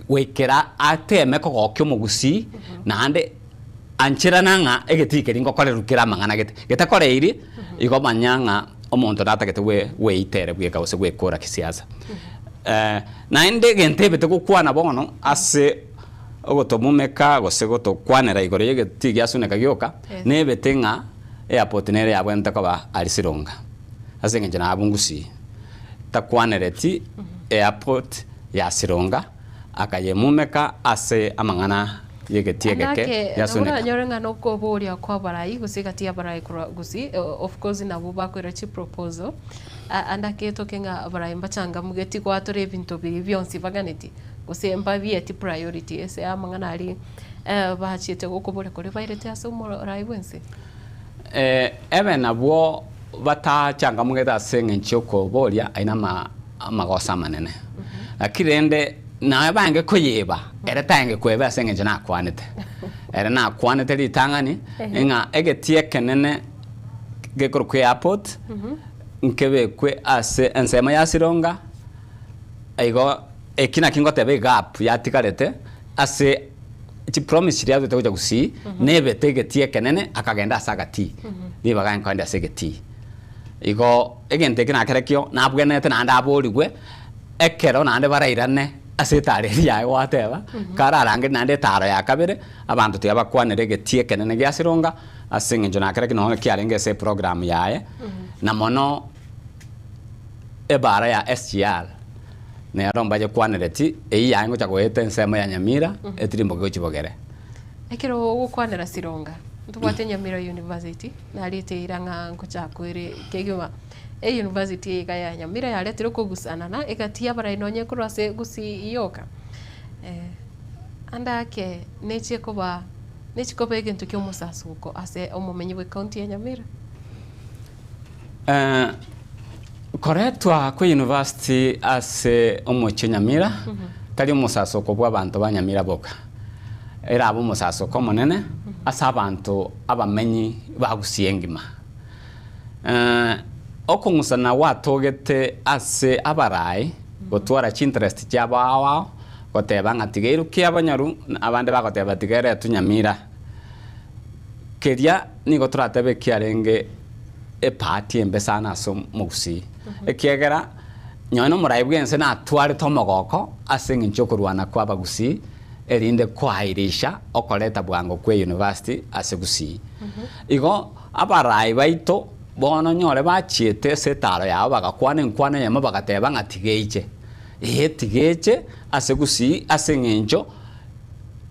goikera ateme kogokia omogusii, naende ancherana ng'a egetii keria ngokorerwa kere amang'ana gete. Getakoreiri, igo manya ng'a omonto natagete gwe gweita ere bweka gose gwekora kisiasa. Naende egento ebete gokwana bono ase ogotomumeka gose gotokwanera igoro ya egetii gia Suneka gioka, nebete ng'a airport nere yabwenerete koba aria Sironga, ase eng'encho nabwo ngusii. Takwanereti airport ya Sironga, akayemumeka ase amang'ana y'egetii egeke Anake ya nabo Suneka. oranyore ng'a nokoboria kw'abarai gose egati y'abarai korwa gusii of course nabwo bakoira chiproposal ande aketoke ng'a abarai mbachangamugeti goatora ebinto biria bionsi baganeti gose mbabieti priority ase amang'ana aria bachiete gokoboria koria bairete ase omorai bwense. Ebe nabwo batachangamogete ase engencho y'okoboria aye nama amagoso amanene. Lakini rende naye bange koyeba, ere taenge koeba ase engencho nakwanete. Ere nakwanete ritang'ani ng'a egetii ekenene gekorokwa airport, nkebekwe ase ensemo ya Sironga, igo eki naki ngoteba egap yatigarete ase chipromise chiria aruete gocha gusii, nebete egetii ekenene akagenda ase agatii, ribaga nkoenda ase egetii. Igo egento eke nakerekio nabwenerete naende aborigwe, ekero naende barairane ase etaro eria yaye gwateba, kararangerie naende etaro ya kabere, abanto tiga bakwanere egetii ekenene gia Sironga, ase eng'encho nakerekio nonye kiarenge ase eprogram yaye, na mono ebara ya SGR. Nero mbayekwanereti, eyio yaye ngocha goeta ensemo ya Nyamira, etirimboke gochia bogere. Ekero ogokwanera Sironga, ntobwate Nyamira University, nariete eira ng'a ngochakwa ere kegima. Eyunivasiti eye iga ya Nyamira yaretire okogusanana egati y'abarai nonye korwa ase Gusii yoka. Ande ake nechie koba nechie koba egento kia omosasoko ase omomenyi bw'ecounty ya Nyamira. Koretwa kwe university ase omochie o Nyamira tari omosasoko bwa abanto ba Nyamira boka, erabe omosasoko omonene ase abanto abamenyi ba Gusii engima. Okong'usana gwatogete ase abarai gotwara chiinterest chiabo ao ao, goteba ng'a tiga eruke abanyaru, abande bagoteba tiga eretwe Nyamira. Keria nigo toratebe kiarenge ebahati embe sana ase omogusii, ekiagera nonye na omorai bw'ense natwarete omogoko ase eng'encho y'okorwana kwa abagusii erinde koairisha okoreta bwango kwe university ase gusii. Igo abarai baito bono onyore bachiete ase etaro yabo bagakwana enkwana eyemo bagateba ng'a tiga eiche, ee tiga eche ase gusii ase eng'encho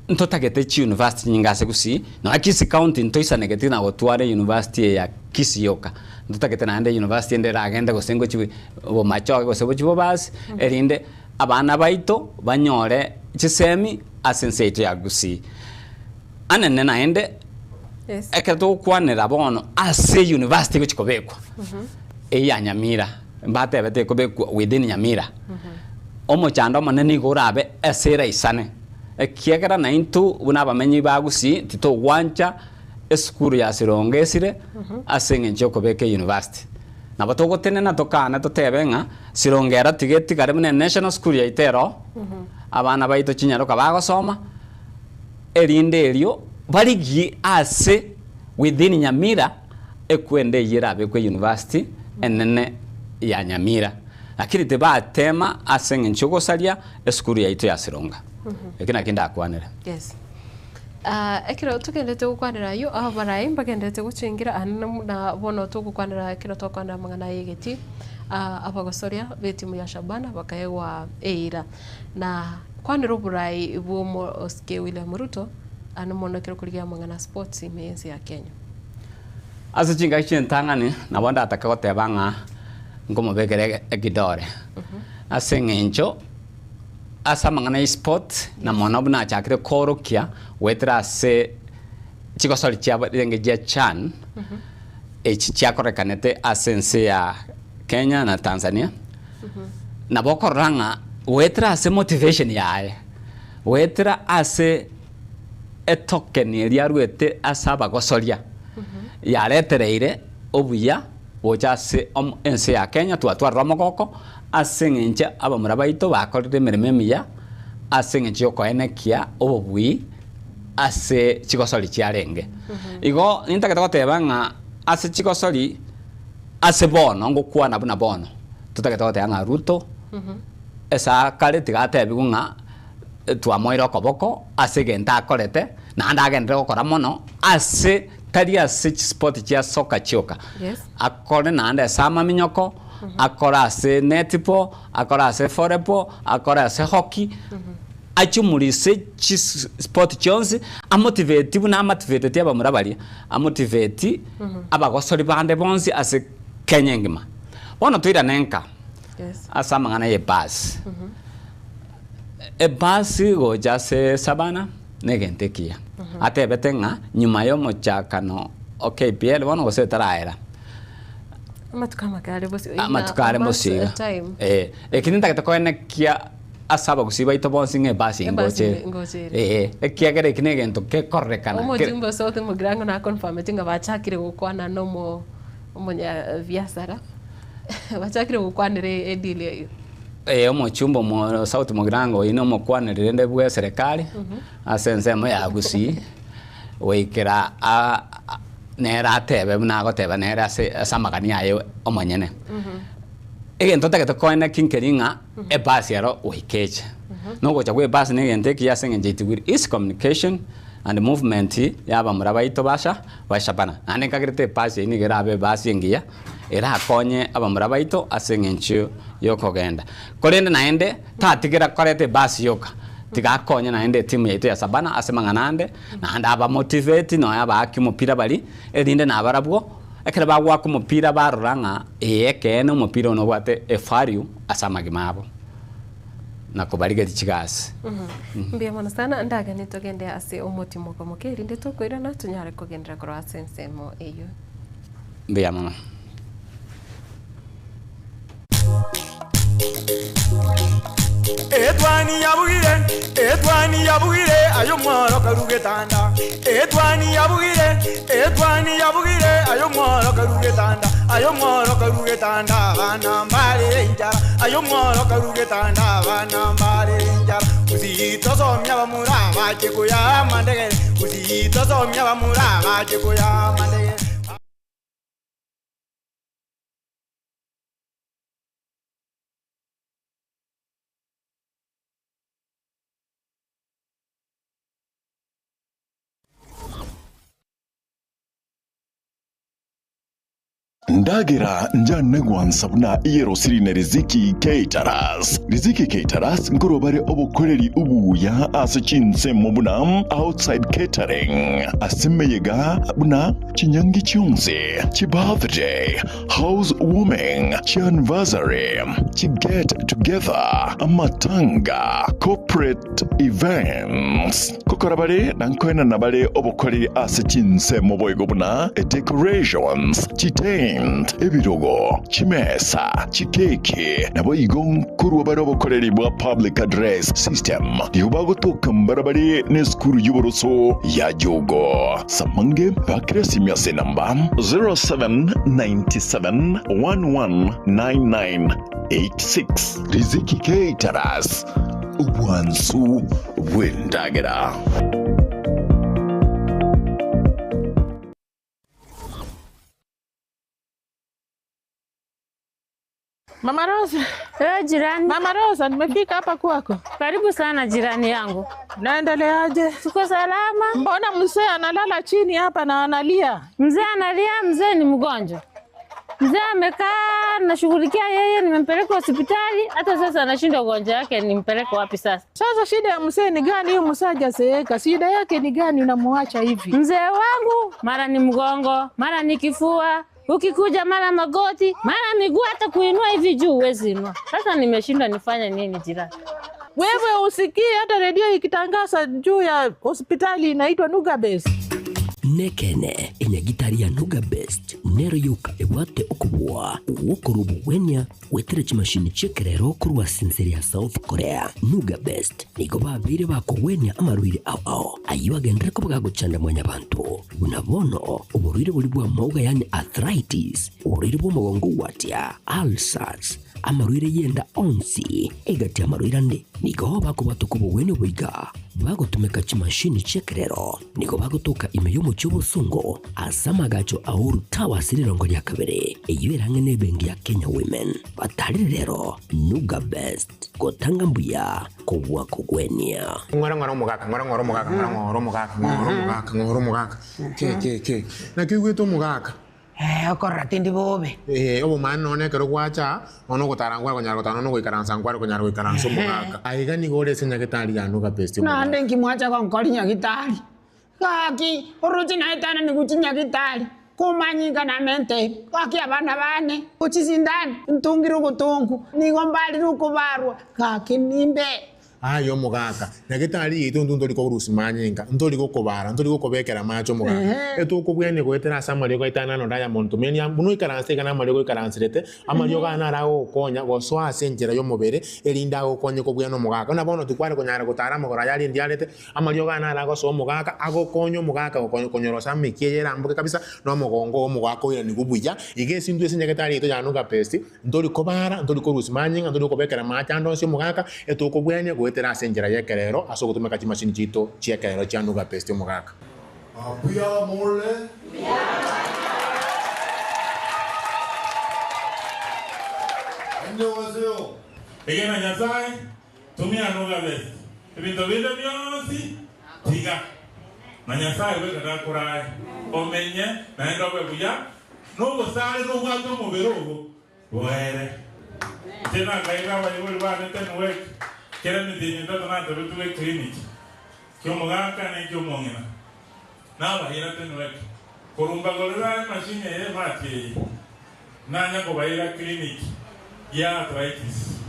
Ntotagete chiuniversity nyinge ase Gusii, nonya Kisii County ntoisanegeti na gotwara euniversity eye ya Kisii yoka. Ntotagete naende university ende eragende gose ngochi Bomachoge gose gochi Bobasi, erinde abana baito banyore chisemi ase ense yaito ya Gusii. Anene naende, Yes. ekero togokwanera bono ase university egochi kobekwa, eyio ya Nyamira, mbatebete ekobekwa within Nyamira, omochando omonene nigo orabe ase eraisane. Ekiagera naintwe buna abamenyi ba Gusii titogwancha esukuru ya Sironga esire ase eng'encho y'okobeka eyunivasiti. Nabo togotenena tokane totebe ng'a Sironga ero tiga etigare buna enational school yaito ero, abana baito chinyaroka bagosoma, erinde erio barigie ase within Nyamira ekwende eyio erabekwe eyunivasiti enene ya Nyamira. Lakini tibatema ase eng'encho y'ogosaria esukuru yaito ya Sironga. Eki nakio ndakwanere. Yes. Ah, ekero togenderete gokwanera ayio, abarai mbagenderete gochengira aande na bono togokwanera ekero twakwanera amang'ana aya egetii, ah, abagosoria b'etimu ya Shabana bakaegwa eira na. Kwanera oborai bwa omosike William Ruto ano mono ekero korigia amang'ana a sports ime y'ense ya Kenya. Ase chingaki chi'entang'ani nabo ndatake goteba ng'a nkomobekera ekidore, ase eng'encho ase amang'ana ya esport na mono buna achakire koorokia goetera ase chigosori chiarenge chia CHAN, echi chiakorekanete ase ense ya Kenya na Tanzania, nabo okorora ng'a goetera ase motivation yaye, goetera ase etoken eria arwete ase abagosoria, yaretereire obuya gocha ase ense ya Kenya, twatwarire omogoko ase eng'encho abamura baito bakorire emeremo emiya ase eng'encho yokoenekia obobui ase chigosori chiarenge. Igo nintagete goteba ng'a ase chigosori ase bono ngokwana buna bono, totagete goteba ng'a Ruto ase akare tiga atebiwe ng'a twamoire okoboko ase egento akorete, naende agenderere gokora mono ase tari ase chisport chia soka chioka, akore naende ase amaminyoko, akore ase netball, akore ase volleyball, akore ase hockey, achumurise chisport chionsi, amotivate buna amotivateti abamura baria, amotivate abagosori bande bonsi ase Kenya engima. Bono toirane nka ase amang'ana ya ebasi. Ebasi gocha ase Savannah negento ekiya. Atebete ng'a nyuma y'omochakano o KPL bono gose etaraera. Amatuko amake are bosio in a Amatuko are month's bosio iga. time. Eh, eki nintagete koenekia ase abagusii baito bonsi ng'a ebasi Ebasi ngocha ere. ngocha ere. Eh, ekiagera eki negento gekororekana. Omojumbe o South Mugirango na confirmeti ng'a bachakire gokwana na omo omonyabiasara bachakire gokwanera edeal eyio. Ee, omochumba omo South Mugirango oyio nomokwaneri rende bwe eserekari ase ensemo ya Gusii goikera nere atebe buna agoteba nere ase ase amagani aye omonyene. Egento ntagete koeneki nkeri ng'a ebasi ero goika eche. Nogocha kwa ebasi na egento ekiya ase eng'encho it will ease communication and movement ya abamura baito basha bashabana. Naende nkagerete ebasi eyio nigo erabe ebasi engiya. erakonye abamura baito ase engencho y'okogenda. Korende naende tatigera koreta ebasi yoka, tiga akonye naende etimu yaito ya Savannah ase amang'ana ande, naende abamotivate nonya abaaki omopira baria, erinde nabarabwo ekero bagoaka omopira barora ng'a ee ekeene omopira oyo nobwate evalue ase amagima abo, na kobarigeria chigasi. Mbuya mono sana, ndaganie togende ase omotimoko moke erinde tokoirana tonyare kogenderera korwa ase ensemo eyio. Mbuya mono. Etwani yabugire, etwani yabugire, aye omworo karu getanda. Etwani yabugire, etwani yabugire, aye omworo karu getanda. Aye omworo karu getanda, abana mbare enchara. Aye omworo karu getanda, abana mbare enchara. Gusii tosomia abamura bache koyaa amandegere, Gusii tosomia abamura bache koyaa amandegere. Ndagera njane gwansa buna eyerosiri ne Riziki Caterers. Riziki Caterers nkorwa bare obokoreri obuya ase chinsemo buna outside catering, ase emeyega buna chinyangi chionsi, chibirthday, house warming, chianniversary, chiget together, amatanga, corporate events. Gokora bare na nkoenana bare obokoreri ase chinsemo boigo buna decorations, chitent, ebirogo, chimesa, chikeki, naboigo nkorwa bare obokoreri bwa public address system. Nigo bagotoka mbarabare nesukuru y'oboroso ya Jogo. Samange bakire esimi ase enamba 0797 119986. Riziki Caterers, obwansu bw'endagera. Mama Rosa. Eh, jirani. Mama Rosa, nimefika hapa kwako. Karibu sana jirani yangu. Naendeleaje? Tuko salama. Mbona mzee analala chini hapa na analia? Mzee analia, mzee ni mgonjwa. Mzee amekaa Nimekaa nashughulikia yeye, nimempeleka hospitali, hata sasa anashindwa ugonjwa yake, nimpeleke wapi sasa? Sasa shida ya mzee ni gani? Huyu mzee hajazeeka, shida yake ni gani? Unamuacha hivi? Mzee wangu mara ni mgongo, mara ni kifua, ukikuja mara magoti, mara miguu, hata kuinua hivi juu huwezi inua. Sasa nimeshindwa nifanye nini jirani? Wewe usikii hata redio ikitangaza juu ya hospitali inaitwa Nuga Best. Nekene enyagitari ya Nuga Best nero yoka ebwate okobua gwokorwa obogwenia gwetera chimashini chi'ekerero korwa ase enseri ya South Korea. Nuga Best nigo babeire bakogwenia amarwaire ao ao ayio agenderere koba gagochanda mwanyabanto buna bono oborwaire boria bw'amauga yaani arthritis, oborwaire bw'omogongo gwatia, ulcers, Amarwaire y'enda onsi egati y'amarwaire ande nigo bakobwatoka obogwenia oboiga bagotumeka chimashini chi'ekerero. Nigo bagotoka ime y'omochie obosongo ase amagacho a Uhuru Towers rirongo ria kabere, eyio ere ang'e n'ebenki ya Kenya Women. Batarire rero Nuga Best, gotanga mbuya kobua kogwenia. Ng'ora ng'ora omogaka, ng'ora ng'ora omogaka, ng'ora ng'ora omogaka, ng'ora omogaka, ng'ora omogaka. Ke ke ke. Naki oigwete omogaka? Ee, okorora tindi bobe. Ee, obomaene nonya nekero gwacha aa, nonya ogotara nkware konyara gotara, nonya ogoikaransa nkware konyara goikaransa omogaka. Aiga nigo ore ase nyagetari ya Nuga Best omogaka. Naende inki mwacha gonkori nyagitari? Gaki, oroche naetananigwe chinyagitari, komanyinga namente, gaki abana bane, ochisindane, ntungire ogotongu, nigo mbarire okobarwa, gaki nimbe. Aye omogaka, nyagetari yaito intwe ntori korusia manyinga, ntori gokobara, ntori gokobekera amache omogaka. Etokobwenia goetera ase amariogo aito aya nano Diamond Tumenia, buna oikaranse iga namariogo oikaranserete, amariogo aya naro agogokonya gosoa ase enchera y'omobere, erinde agokonye kobwenia omogaka. Buna bono tikware konyara gotara amagoro aya aria ndiarete, amariogo aya naro agosoa omogaka, agokonya omogaka gokonya konyorosa amekia eye eramboke kabisa, na omogongo oo omogaka oiranigwe buya. Iga ase intwe ase nyagetari yaito ya Nuga Best, Ntori kobara, ntori korusia manyinga, ntori kobekera amache ande onsi omogaka, etokobwenia goetera ase enchera y'ekerero ase ogotumeka chimashini chiaito chi'ekerero chia Nuga Best omogaka. Mbuya more? Annyeonghaseyo. Egena Nyasae, tumia Nuga Best, ebinto binde bionsi tiga, na Nyasae bweka nakorae omenye naende obe buya. Nobosare nobwate omobere obo boere. Inche nakaira abaibori bane Tenwek, kera emetienyi etato natebetwe eclinic ki'omogaka na eki'omong'ina. Nabaira Tenwek, korwa mbagorera emachine eye emati eye, nanya kobaira clinic ya arthritis.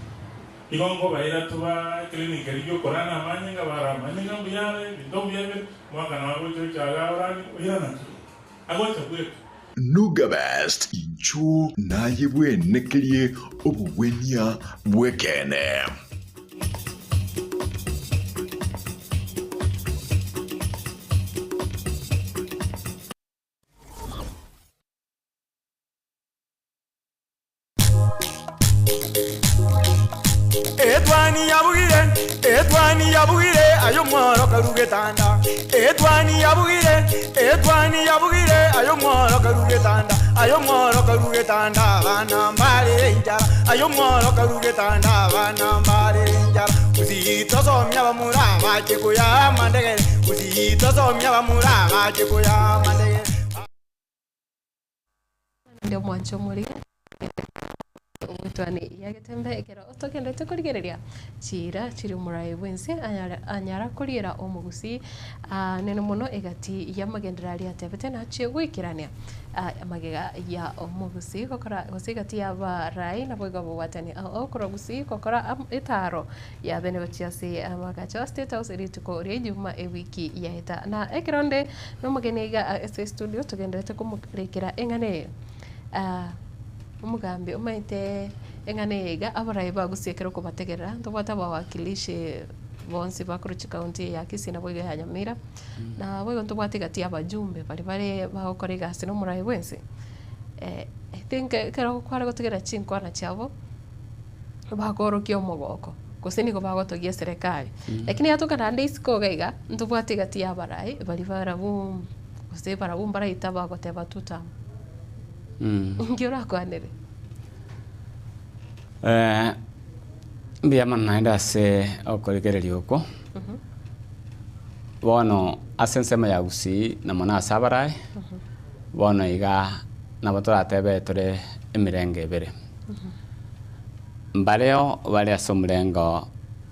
Igo nkobaira toba eclinic eria y'okorana amanyinga, bara amanyinga mbuya are, ebinto mbuya bire, omwaka nabo agocha ocha iga orani, oirana ki? Agocha bweka. Nuga Best, inchuo naye bwenekerie obogwenia bw'ekeene. Etwani yabugire, etwani yabugire, aye omworo karu getanda. Etwani yabugire, etwani yabugire, aye omworo karu getanda. Aye omworo karu getanda, abana mbarere enchara. Aye omworo karu getanda, abana mbarere enchara. Gusii tosomia abamura bache koya amandegere. Gusii tosomia abamura bache koya amandegere. Naende omwanche omorige ogwetwania ya getembe ekero togenderete korigereria chiira chiri omoraai bw'ense anyare anyara koriera omogusii nene mono egati y'amagenderero aria atebete nachie goikerania amagega ya omogusii gokora gose egati y'abarai naboigo ababwatani ao okorwa gusii gokora etaaro yabene gochia ase amagacho a State House rituko ria Ijumaa ewiki yaeta. Na ekero nde nomogeni iga ase estudio togenderete komorekera eng'ana eye, omogambi omanyete eng'ana eye iga abarai bagusie ekero okobategerera ntobwate abawakilishi bonsi bakorwa chikaunti eye ya Kisii naboigo ya Nyamira, naboigo ntobwate egati ya abajumbe baria bare bagokora egasi na omorai bwensi. I think ekero kware gotegerera chinkwana chiabo. Bakoorokia omogoko, gose nigo bagotogia eserekari. Lakini yatoka naende isiko iga iga, ntobwate egati ya abarai baria barabwo gose barabwo mbaraita bagoteba tutam. Nki orakwanere? Mbuya mono naende ase okorigereria oko. Bono ase ensemo ya Gusii na mono ase abarai, bono iga nabo toratebe tore emerenge ebere. Mbareo bare ase omorengo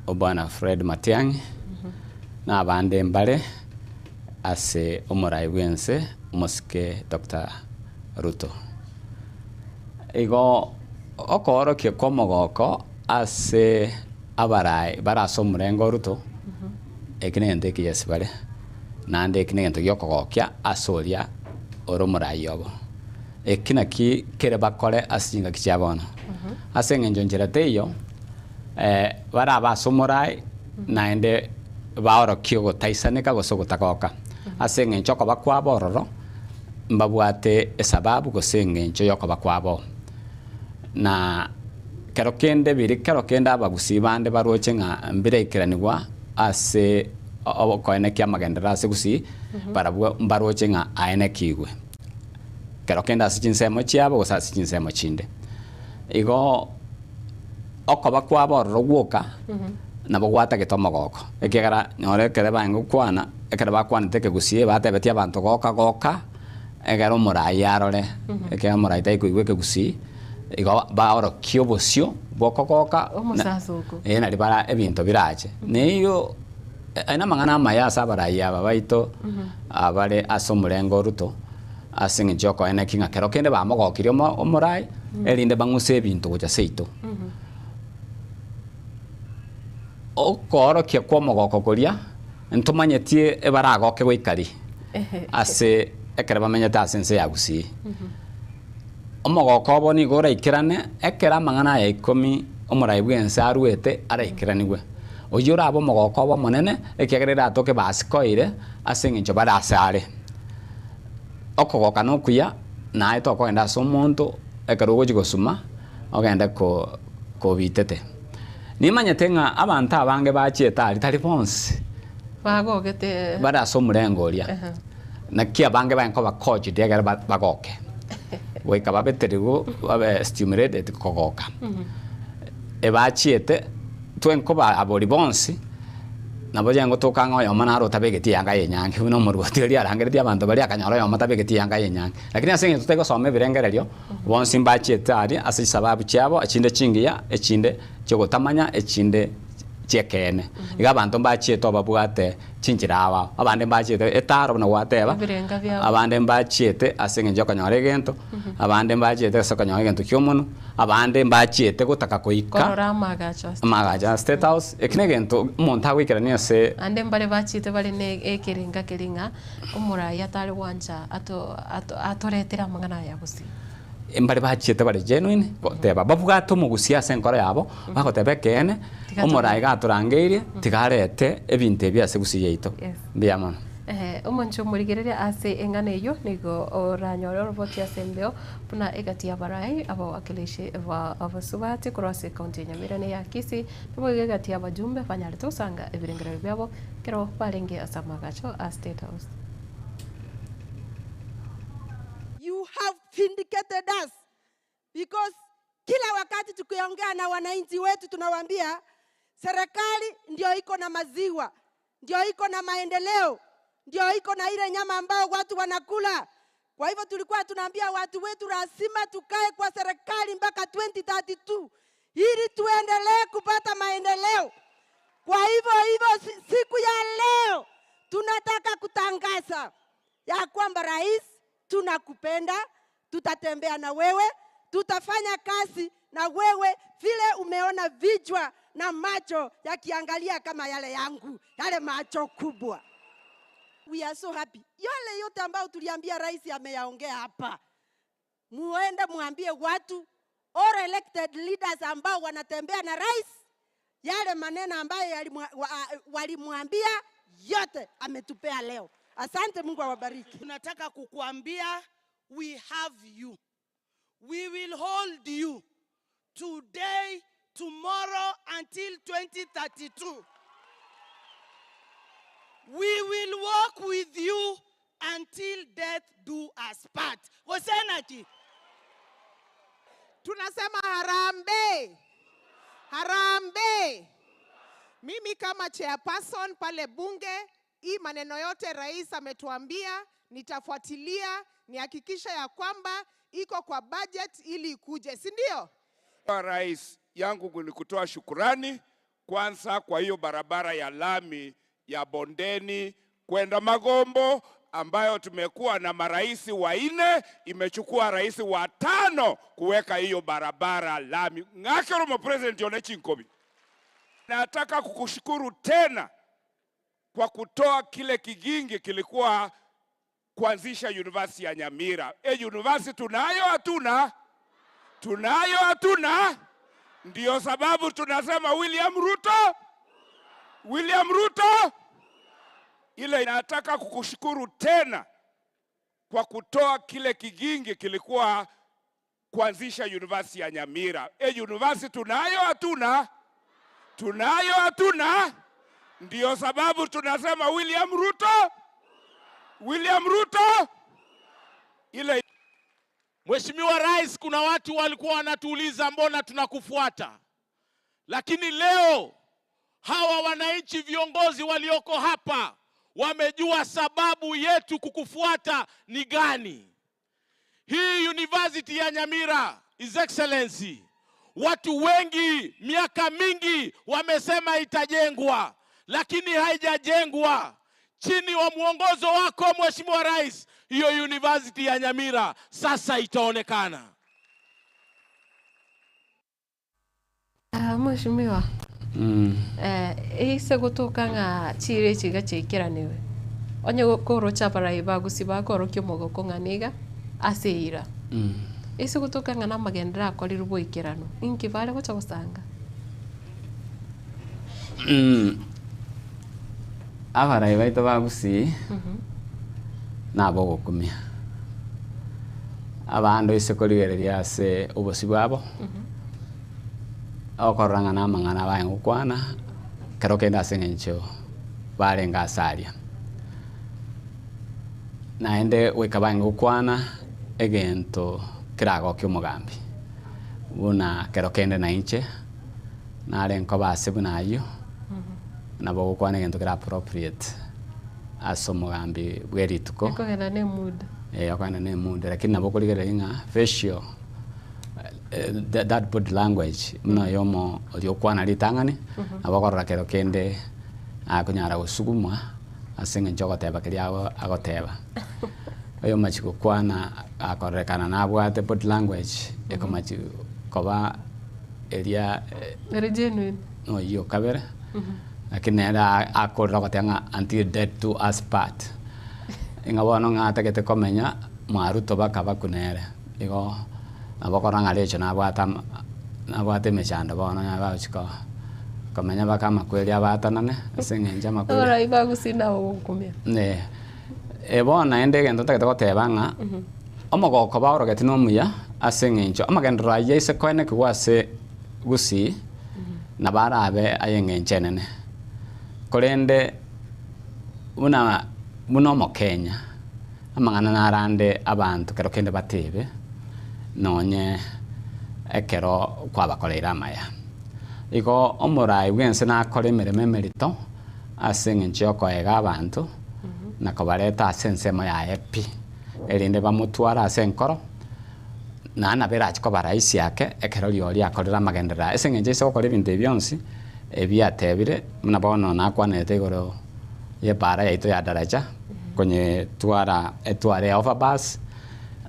o Bwana Fred Matiang'i, na abande mbare ase omorai bw'ense omosike Doctor Ruto. Igo okoorokia kw'omogoko ase abarai bare ase omorengo o Ruto, eki negento ekiya ase bare, naende eki negento giokogokia ase oria ore omorai obo. Eki naki kere bakore ase chingaki chia bono. Ase eng'encho nchera teiyo, barabe ase omorai naende baorokie ogotaisaneka gose ogotagoka. Ase eng'encho okoba kwabo ororo, mbabwate esababu gose eng'encho y'okoba kwabo. Na kero kende biri kero kende abagusii bande baroche ng'a mbiraikeranigwa ase okoenekia amagenderero ase gusii, barabwo mbaroche ng'a aenekigwe. Kero kende ase chinsemo chiabo gose ase chinsemo chinde. Igo okoba kwabo ororo gwoka nabo gwatagete omogoko, ekiagera nyora ekere baye gokwana, ekero bakwanete ekegusii batebetie abanto goka goka, ekero omorai arore, ekiagera omorai tari koigwa ekegusii, igo baorokie obosio bwa okogoka Omosasoko. eh nari bara ebinto birache. Na eyio aye namang'ana amaya ase abarai aba baito abare ase omorengo o Ruto, ase eng'encho y'okoeneki ng'a kero kende bamogokirie omo omorai, erinde bang'use ebinto gocha seito. Okoorokia kw'omogoko koria, ntomanyetie ebaragoke goika ri, ase ekero bamenyete ase ense ya Gusii. Omogoko obo nigo oraikerane ekero amang'ana aya ikomi omorai bw'ense aruete araikeranigwe. Oyio orabe omogoko obo omonene, ekiagera eratoke basikoire ase eng'encho bare ase are. Okogoka nokuya, naye tokogenda ase omonto ekero ogochia gosuma, ogende ko kobitete. Nimanyete ng'a abanto abange bachiete aria, tari bonsi Bagogete. bare ase omorengo oria. Naki abange baye nkoba coached ekero bagoke, goika babeterigwe babe stimulated kogoka. Ebachiete, twe nkoba abori bonsi, nabo riango toka ng'a oyomo naro otabegeti eyanga ya enyangi buna omorwoti oria arangeretie abanto baria akanyora oyomo tabegeti eyanga ya enyangi. Lakini ase eng'encho totari gosoma ebirengererio, bonsi mbachiete aria ase chisababu chiabo, echinde chingiya, echinde chiogotamanya, echinde chi'ekeene. Iga abanto mbachiete obabwate chinchera ao ao, abande mbachiete etaro buna gwateba, Ebirenga biabo. abande mbachiete ase eng'encho y'okonyora egento, abande mbachiete ase okonyora egento ki'omonwe, abande mbachiete gotaka goika Korora amaagacho ase amaagacho a State House, eki negento omonto agoikerania ase Ande mbare bachiete bare ne ekerenga keria ng'a omorai atare gwancha ato ato atoretere amang'ana aya gose. Mbare bachiete bare genuine goteba babwate omogusia ase enkoro yabo, bagoteba ekeene, Tiga omorai gatorangeirie, tiga arete ebinto ebi ase gusii yaito. Yes. Mbuya mono. Ehe, omonche omorigereria ase eng'ana eyio nigo oranyore oroboti ase embeo buna egati y'abarai, abawakilishi ba abasubati korwa ase ekaunti ya Nyamira na eya Kisii, naboigo egati y'abajumbe banyarete gosanga ebirengererio biabo ekero barenge ase amagacho a State House. You have vindicated us because kila wakati tukiongea na wananchi wetu tunawaambia serikali ndio iko na maziwa, ndio iko na maendeleo, ndio iko na ile nyama ambao watu wanakula. Kwa hivyo tulikuwa tunaambia watu wetu lazima tukae kwa serikali mpaka 2032 ili tuendelee kupata maendeleo. Kwa hivyo hivyo siku ya leo tunataka kutangaza ya kwamba rais, tunakupenda, tutatembea na wewe, tutafanya kazi na wewe vile umeona vichwa na macho yakiangalia kama yale yangu, yale macho kubwa. We are so happy. Yale yote ambayo tuliambia rais ameyaongea hapa, muende muambie watu all elected leaders ambao wanatembea na rais, yale maneno ambayo walimwambia yote ametupea leo. Asante, Mungu awabariki. Tunataka kukuambia we have you. We will hold you today, tomorrow until 2032. We will walk with you until death do us part. Gosenaki. Tunasema harambee, harambee. Mimi kama chairperson pale bunge, hii maneno yote rais ametuambia, nitafuatilia nihakikisha ya kwamba iko kwa budget ili ikuje, si ndio? Rais yangu ni kutoa shukurani kwanza kwa hiyo barabara ya lami ya Bondeni kwenda Magombo ambayo tumekuwa na marais wanne, imechukua rais wa tano kuweka hiyo barabara lami. Ng'akerumo President Yone Chinkobi, nataka kukushukuru tena kwa kutoa kile kigingi kilikuwa kuanzisha university ya Nyamira. E, university tunayo hatuna? Tunayo hatuna? Ndiyo sababu tunasema William Ruto, William Ruto. Ile nataka kukushukuru tena kwa kutoa kile kigingi kilikuwa kuanzisha university ya Nyamira. E, university tunayo hatuna? Tunayo hatuna? Ndiyo sababu tunasema William Ruto, William Ruto. Ile Mheshimiwa Rais, kuna watu walikuwa wanatuuliza mbona tunakufuata, lakini leo hawa wananchi viongozi walioko hapa wamejua sababu yetu kukufuata ni gani. Hii university ya Nyamira, His Excellency, watu wengi miaka mingi wamesema itajengwa, lakini haijajengwa. Chini wa mwongozo wako Mheshimiwa Rais, hiyo university ya Nyamira sasa itaonekana. Ah, Mheshimiwa ase gotoka ng'a chire echi iga chiaikeranigwe, onye koroche abarai ba gusii bakorokia omogoko ng'a niga ase eira. Ase gotoka ng'a na amagenderero akorirwe boikeranu, inki bare gocha gosanga? Abarai baito ba Gusii nabogokumia, abande ase korigereria ase obosio bwabo, okorora ng'a na amang'ana baye gokwana, ekero kende ase eng'encho barenge ase aria. Naende goika baye gokwana egento keragokia omogambi, buna kero kende na inche, nare nkoba ase buna ayio, nabo ogokwana egento kere appropriate ase omogambi bwe rituko. Ekogenda na emood. Eh, okogenda na emood, lakini nabo okorigereria ng'a facial that body language buna oyomo oria okwana ritang'ani, nabo okorora kero kende akonyara gosugumwa ase eng'encho ogoteba keria agoteba. Oyomachi gokwana akorerekana nabwate body language ekomachi koba eria Ere genuine. Noyio kabere, lakini nere akorera ogoteba ng'a until death do us part. Ng'a bono ng'a atagete komenya mwa Ruto bakabaku nere. Igo nabo okora ng'a Rachel nabwate ama nabwate emechando bono nyaye bagochia ko komenya baka amakweri abatanane ase eng'encho amakweri. Abarai ba Gusii nabo ogokumia. Eh, eh bono naende egento ntagete goteba ng'a, omogoko baorogeti na omuya ase eng'encho amagenderero ayio aise koenekigwa ase Gusii, nabo arabe ay'engencho enene. Korende buna buna omokenya, amang'ana narande abanto kero kende batebe, nonye ekero kwabakoreire amaya. Igo omorai bw'ense nakore emeremo emerito ase eng'encho y'okoega abanto, na kobareta ase ensemo yaye pi, erinde bamotware ase enkoro. Naende nabo erache koba rahisi ake ekero rirorio akorire amagenderero aye. Ase eng'encho ase gokora ebinto ebi bionsi, ebi atebire, buna bono nakwanerete igoro y'epaara yaito ya Daraja, konyetwara etware overpass,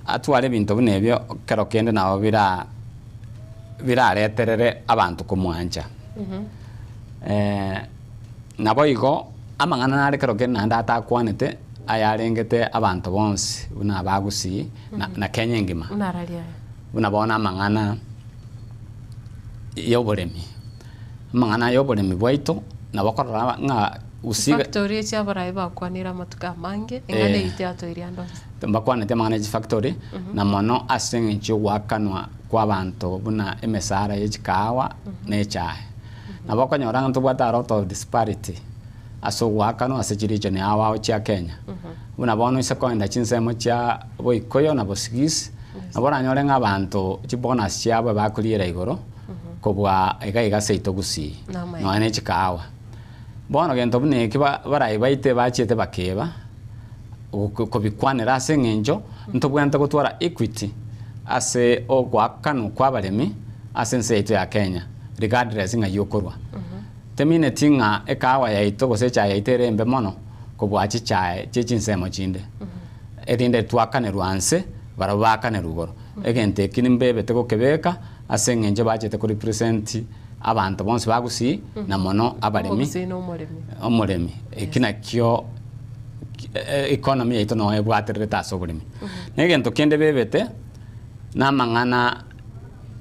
atware ebinto buna ebio, kero kende nabo bira birareterere abanto komwancha. Naboigo amang'ana nare kero kende naende atakwanete, ayarengete abanto bonsi buna abagusii na, na Kenya engima. Buna arari aya. Buna bono amang'ana y'oboremi, amang'ana y'oboremi bwaito nabo okorora ng'a gusii Chifactory echi abarai bakwanire amatuko amange, eng'ana Eh. eyio tiatoirie ande onsi. mbakwanete amang'ana ya chifactory na mono ase eng'encho y'ogoakanwa kwa abanto buna emesara ye chikahawa na echae. Nabo okonyora ng'a ntobwate a lot of disparity ase ogoakanwa ase chiregion ao ao chia Kenya. Buna bono ase koenda chinsemo chia Boikoyo na Bosigisi, nabo oranyore ng'a abanto chibonus chiabo ebakoriera igoro kobua iga iga seito Gusii, Namaene. nonya ne chikahawa. Bono gento buna eki ba barai baito ebachiete bakeba, kobikwanera ase eng'encho ntobwenerete gotwara equity ase ogoakanwa kwa abaremi. ase ense yaito ya Kenya regardless ng'ai okorwa. Temineti ng'a ekahawa yaito gose echae yaito ere embe mono kobua chichae chie chinsemo chinde, erinde twakanerwe anse barabwo baakanerwe igoro. Egento eki nimbebete gokebeka ase eng'encho bachete ko represent abanto bonsi ba Gusii na mono abaremi, Omogusii na omoremi. omoremi. Eki nakio economy yaito noo ebwatererete ase oboremi. Na egento kende bebete, na amang'ana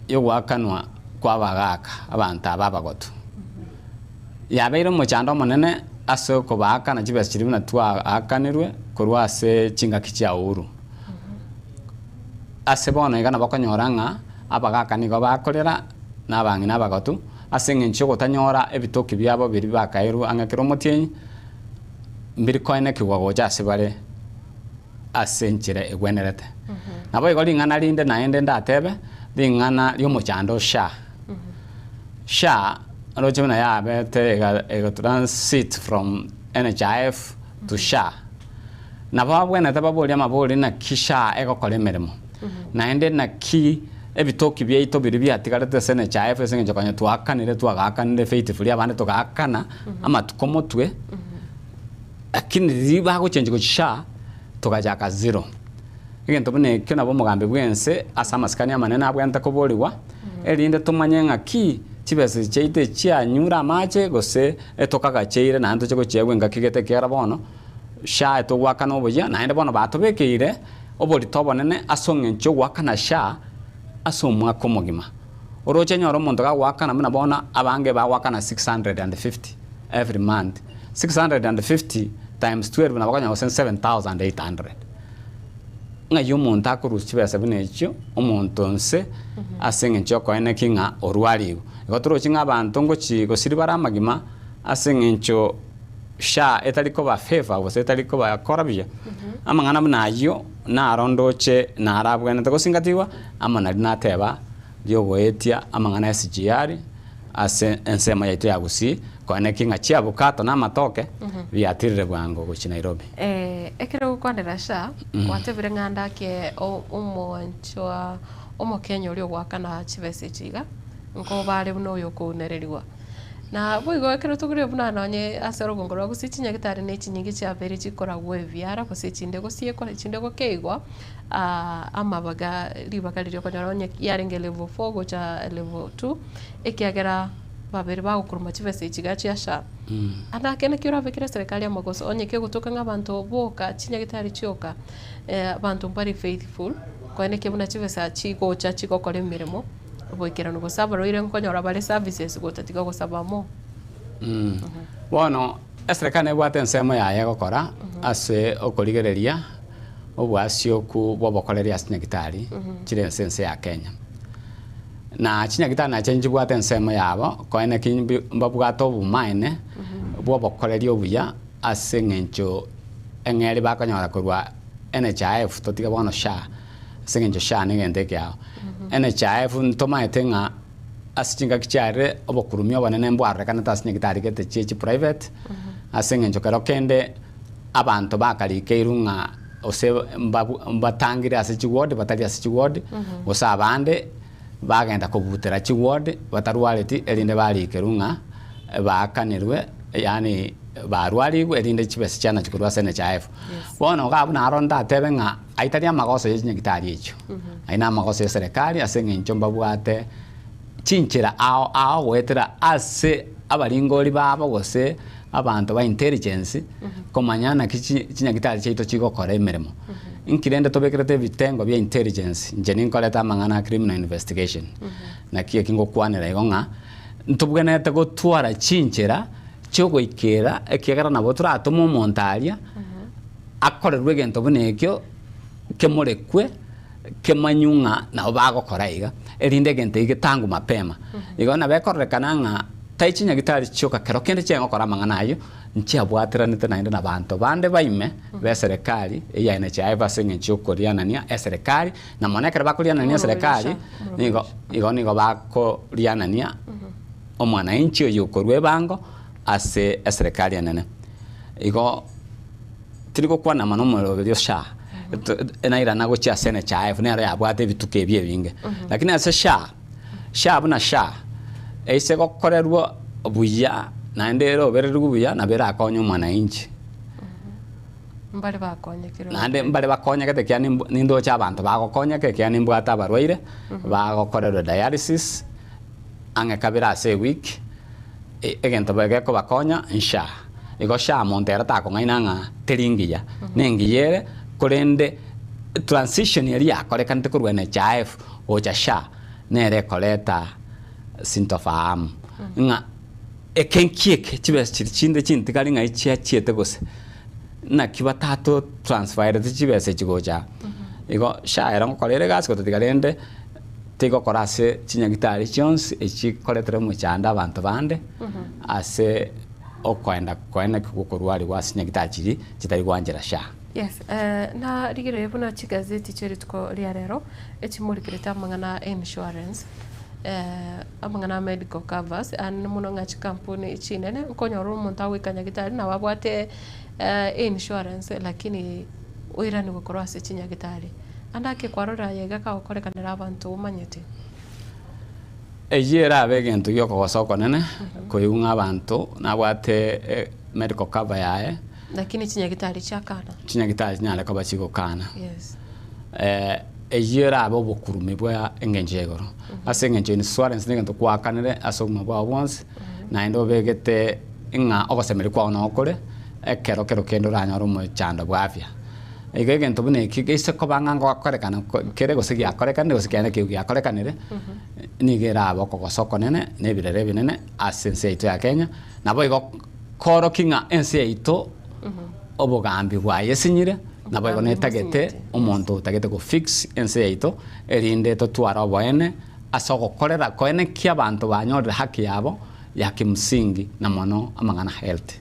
yogoakanwa kw'abagaaka, abanto aba abagotu. Yabeire omochando omonene ase okobaakana chibesa chiria buna twaakanirwe korwa ase chingaki chia Uhuru. Ase bono iga nabo okonyora ng'a abagaaka nigo bakorera na abang'ina abagotu ase eng'encho y'ogotanyora ebitoki biabo biria bakaerwe ang'e kera omotienyi, mbiri koenekigwa gocha ase bare ase enchera egwenerete. Naboigo ring'ana rinde naende ndatebe, ring'ana ri'omochando o SHA. SHA roche buna yabete ega ega transit from NHIF to SHA. Nabo abwenerete baborie amabori naki SHA egokora emeremo, naende naki ebitoki biaito biria biatigarete ase NHIF ase eng'encho konya twaakanire twagaakanire faithfully abande togaakana amatuko motwe, Lakini riria bagochenchia gochia SHA, togachaka zero. Egento buna ekio nabo omogambi bw'ense ase amasikani amanene abwenerete koborigwa, erinde tomanye ng'aki chibesa echi chiaito echi chianyure amache gose etokagacheire naende toche gochiegwa engaki gete ekiagera bono SHA etogoakana obuya naende bono batobekeire oborito obonene ase eng'encho yogoakana SHA ase omwaka omogima. Oroche nyora omonto gagoakana buna bono abange bagoakana 650 every month. 650 times 12 nabo okonyora gose 7800. Ng'ai omonto akorusia chibesa buna echio, omonto nse ase eng'encho yokoeneki ng'a orwarigwe. Igo torochi ng'a abanto ngochi gosiri bare amagima ase eng'encho SHA etari koba favor gose etari kobakora buya, amang'ana buna ayio naro ndoche naro abwenerete gosingatigwa amo naria nateba riogoetia amang'ana ya SGR ase ensemo yaito ya Gusii, koeneki ng'a chiabukato na amatoke biatirire bwango gochia Nairobi. Ekero ogokwanera SHA, gwatebire ng'a ndake omwanchwa omokenya oria ogoakana chibesa echi iga, nkoba are buna oyo okounererigwa. Na boigo ekero tokorigia buna nonye ase orogongo rwa Gusii chinyagitari ne chinyinge chiabeire chikoragwa ebiara gose echinde gosiekwa echinde gokeigwa, amabaga ribaga riria okonyora onye yarenge level four gocha level two, ekiagera babere bagokoroma chibesa echi iga chia SHA. Ande ake naki orabekere eserekari amagoso onye kegotoka ng'a abanto boka chinyagitari chioka, abanto mbari faithful, koenekia buna chibesa chigocha chigokora emeremo oboikeranu gose abarwaire nkonyora bare services gotatiga gosaba more. Bono eserekari nebwate ensemo yaye egokora ase okorigereria obwasioku bw'obokoreri ase chinyagitari chire ense ense ya Kenya. Na chinyagitari nachio nchibwate ensemo yabo koene ki mbabwate obomaene bw'obokoreri obuya ase eng'encho eng'eri bakonyora korwa NHIF totige bono SHA ase eng'encho SHA negento ekeao. NHIF ntomaete ng'a ase chingaki chiarire obokurumia obonene mbwarorekanete ase chinyagitari gete chie chiprivate ase eng'encho kero kende abanto bakarikeirwe ng'a gose mbatangire ase chiward batari ase chiward, gose abande bagenda kobutera chiward batarwareti erinde barikerwe ng'a baakanirwe yaani barwarigwe erinde chibesa chianachi korwa ase NHIF. Bono iga abwo naro ndatebe ng'a ayio tari amagoso ye chinyagitari echio, ayio na amagoso ya eserekari ase eng'encho mbabwate chinchera ao ao goetera ase abaringori babo gose abanto ba intelligence komanya naki chinyagitari chiaito chigokora emeremo. Inki rende tobekerete ebitengo bia intelligence, inche ninkorete amang'ana a criminal investigation. Naki eki ngokwanera igo ng'a ntobwenerete gotwara chinchera chiogoikera ekiagera nabo toratome omonto aria akorerwe egento buna ekio kemorekwe kemanywe ng'a nabo bagokora iga, erinde egento eke getangwe mapema. Igo nabo ekororekana ng'a tai chinyagitari chioka kero kende chiaye gokora amang'ana ayio, nchiabwateranete naende na abanto bande baime b'eserekari eya NHIF ase eng'encho y'okorianania eserekari, na mono ekero bakorianania eserekari, nigo igo nigo bakorianania omwananchi oyio okorwa ebango ase eserekari enene. Igo. Tiri gokwana mono omoroberi o SHA, nairana gochia ase NHIF nero yabwate ebituko ebi ebinge. Lakini ase SHA, SHA buna SHA, eise gokorerwa buya naende erobererwe buya nabo erakonye omwananchi. Mbare bakonyekire Naende mbare bakonyegete ekiagera nimb nindoche abanto bagokonyeka ekiagera nimbwate abarwaire bagokorerwa dialysis ang'e kabere ase ewiki, egento gekobakonya nsha. Igo sha monto ere takong'aina ng'a teri ngiya, nengiya ere korende transition eria yakorekanete korwa NHIF gocha sha nere ekoreta sintofahamu ng'a eke nki eke chibesa chiria chinde chintigari ng'ai chiachiete gose naki batato transferete chibesa echi gocha aa. Igo sha ere ngokora ere egasi gotatiga rende tigokora ase chinyagitari chionsi echikoretera omochando abanto bande ase okoenda koeneki gokorwariwa ase chinyagitari chiria chitari gwanchera SHA. Yes, eh, na rigereria buna chigazeti chia rituko ria rero echimorikerete amang'ana a insurance eh, amang'ana a medical covers aande mono ng'a chikampuni chinene nkonyora omonto agoika nyagitari nabo abwate eh, insurance lakini oiranigwe korwa ase chinyagitari. Ande ake kwarora aye iga kagokorekanera abanto omanyete. Eyio erabe egento giokogosa okonene, koigwa ng'a abanto nabwate medical cover yaye. Lakini chinyagitari chiakana. Chinyagitari chinyare koba chigokana. Yes. Eyio erabe obokurumi bwa engencho ya igoro. Ase engencho insurance negento gwakanire ase obogima bwao bwonsi, naende obegete ng'a ogosemeria kwao nokore, ekero kero kende oranyore omochando bwa afya. Igo egento buna eki gese koba ng'a ngokorekana kere gose giakorekanire gose kiane keigo giakorekanire, nigo erabe okogosa okonene na ebirero ebinene ase ense yaito ya Kenya, naboigo koorokia ng'a ense yaito obogambi bwayesinyire, naboigo netagete omonto otagete go fix ense yaito erinde totware oboene ase ogokorera koenekia abanto banyorire haki yabo ya kimsingi na mono amang'ana health.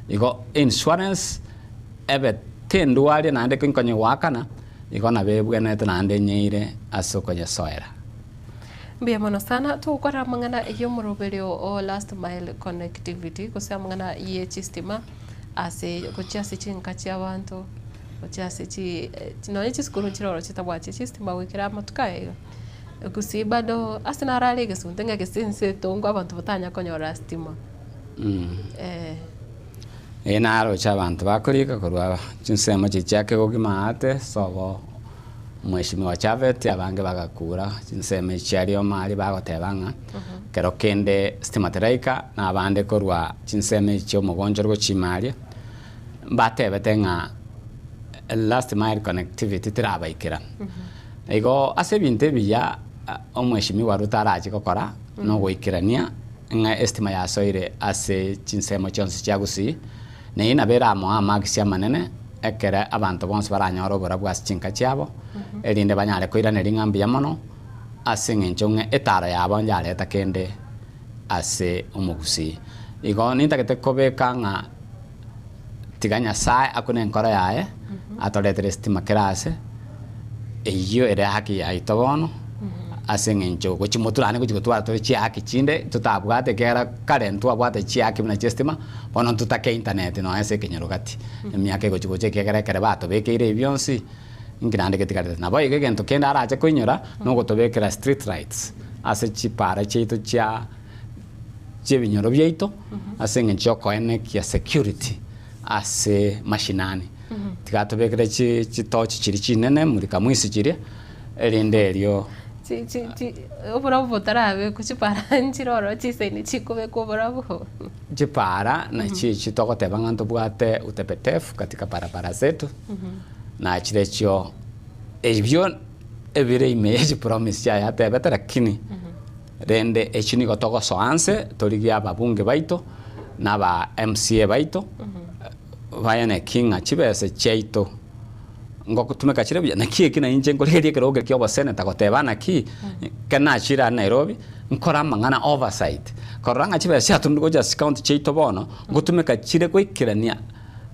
Igo insurance ebe tendwaria naende nkonye goakana, igo nabo ebwenerete naende nyeire ase okonyesoera. Mbuya mono sana, togokora amang'ana y'omoroberio o last mile connectivity gose amang'ana ye chistima ase gochia ase chinka chi'abanto, gochia ase chi nonye chisukuru nchire ororo chitabwati chistima goikera amatuko aya iga. Gusii bado ase narare egesunte ng'a gese ense etongwe abanto batanya konyora stima. Eh. Eye naroche abanto bakorika korwa chinsemo chiria chia Kegogi maate sobo Mheshimiwa Chavet abange bagakura chinsemo echi chia Rioma aria bagoteba ng'a ekero kende stima teraika na abande korwa chinsemo echi chia omogonchoro gochia ime aria mbatebete ng'a last mile connectivity terabaikera. Igo ase ebinto ebiya Omheshimiwa Ruto arache gokora nogoikerania ng'a estima yasoire ase chinsemo chionsi chia Gusii, na eyio nabo eramoe amaakisi amanene ekero abanto bonsi baranyore oborabu ase chinka chiabo, erinde banyare koiraneria ng'a mbuya mono ase eng'encho ng'a etaro yabo yareta kende ase omogusii. Igo nintagete kobeka ng'a tiga Nyasaye akune enkoro yaye, atoretere estima kera ase, eyio ere haki yaito bono, ase eng'encho gochia motwe naende gochia gotwara tore chihaki chinde totabwate ekiagera kare ntwabwate chihaki buna chia estima, bono ntotake internet nonya ase ekenyoro gati. Emiaka egochia gocha ekiagera ekere batobekeire ebi bionsi, inki naende getigarete. Nabo igo egento kende arache koinyora, nogotobekera street lights ase chipara chiaito chia. chi'ebinyoro biaito ase engencho y'okoenekia security ase mashinani. Tiga tobekere chi chitochi chiria chinene mulika mwizi chiria erinde erio Chi chi chi oborabu botarabekwa chipara nchire ororo chisaini chikobekwa oborabu. Chipara nachi echi togoteba ng'a ntobwate utepetevu katika barabara zetu nachire echio ebio ebire ime ye chipromise chiaye atebete lakini Rende echio nigo togosoa nse torigie ababunge baito na aba MCA baito bayane ki ng'a chibesa chiaito ngotumeka chire buya. Naki eki na inche nkorigereria ekerogo keria kia oboseneta goteba naki ekero nachire aa Nairobi nkore amang'ana oversight korora ng'a chibesa chiatomire gocha ase chicounty chiaito bono ngotumeka chire goikerania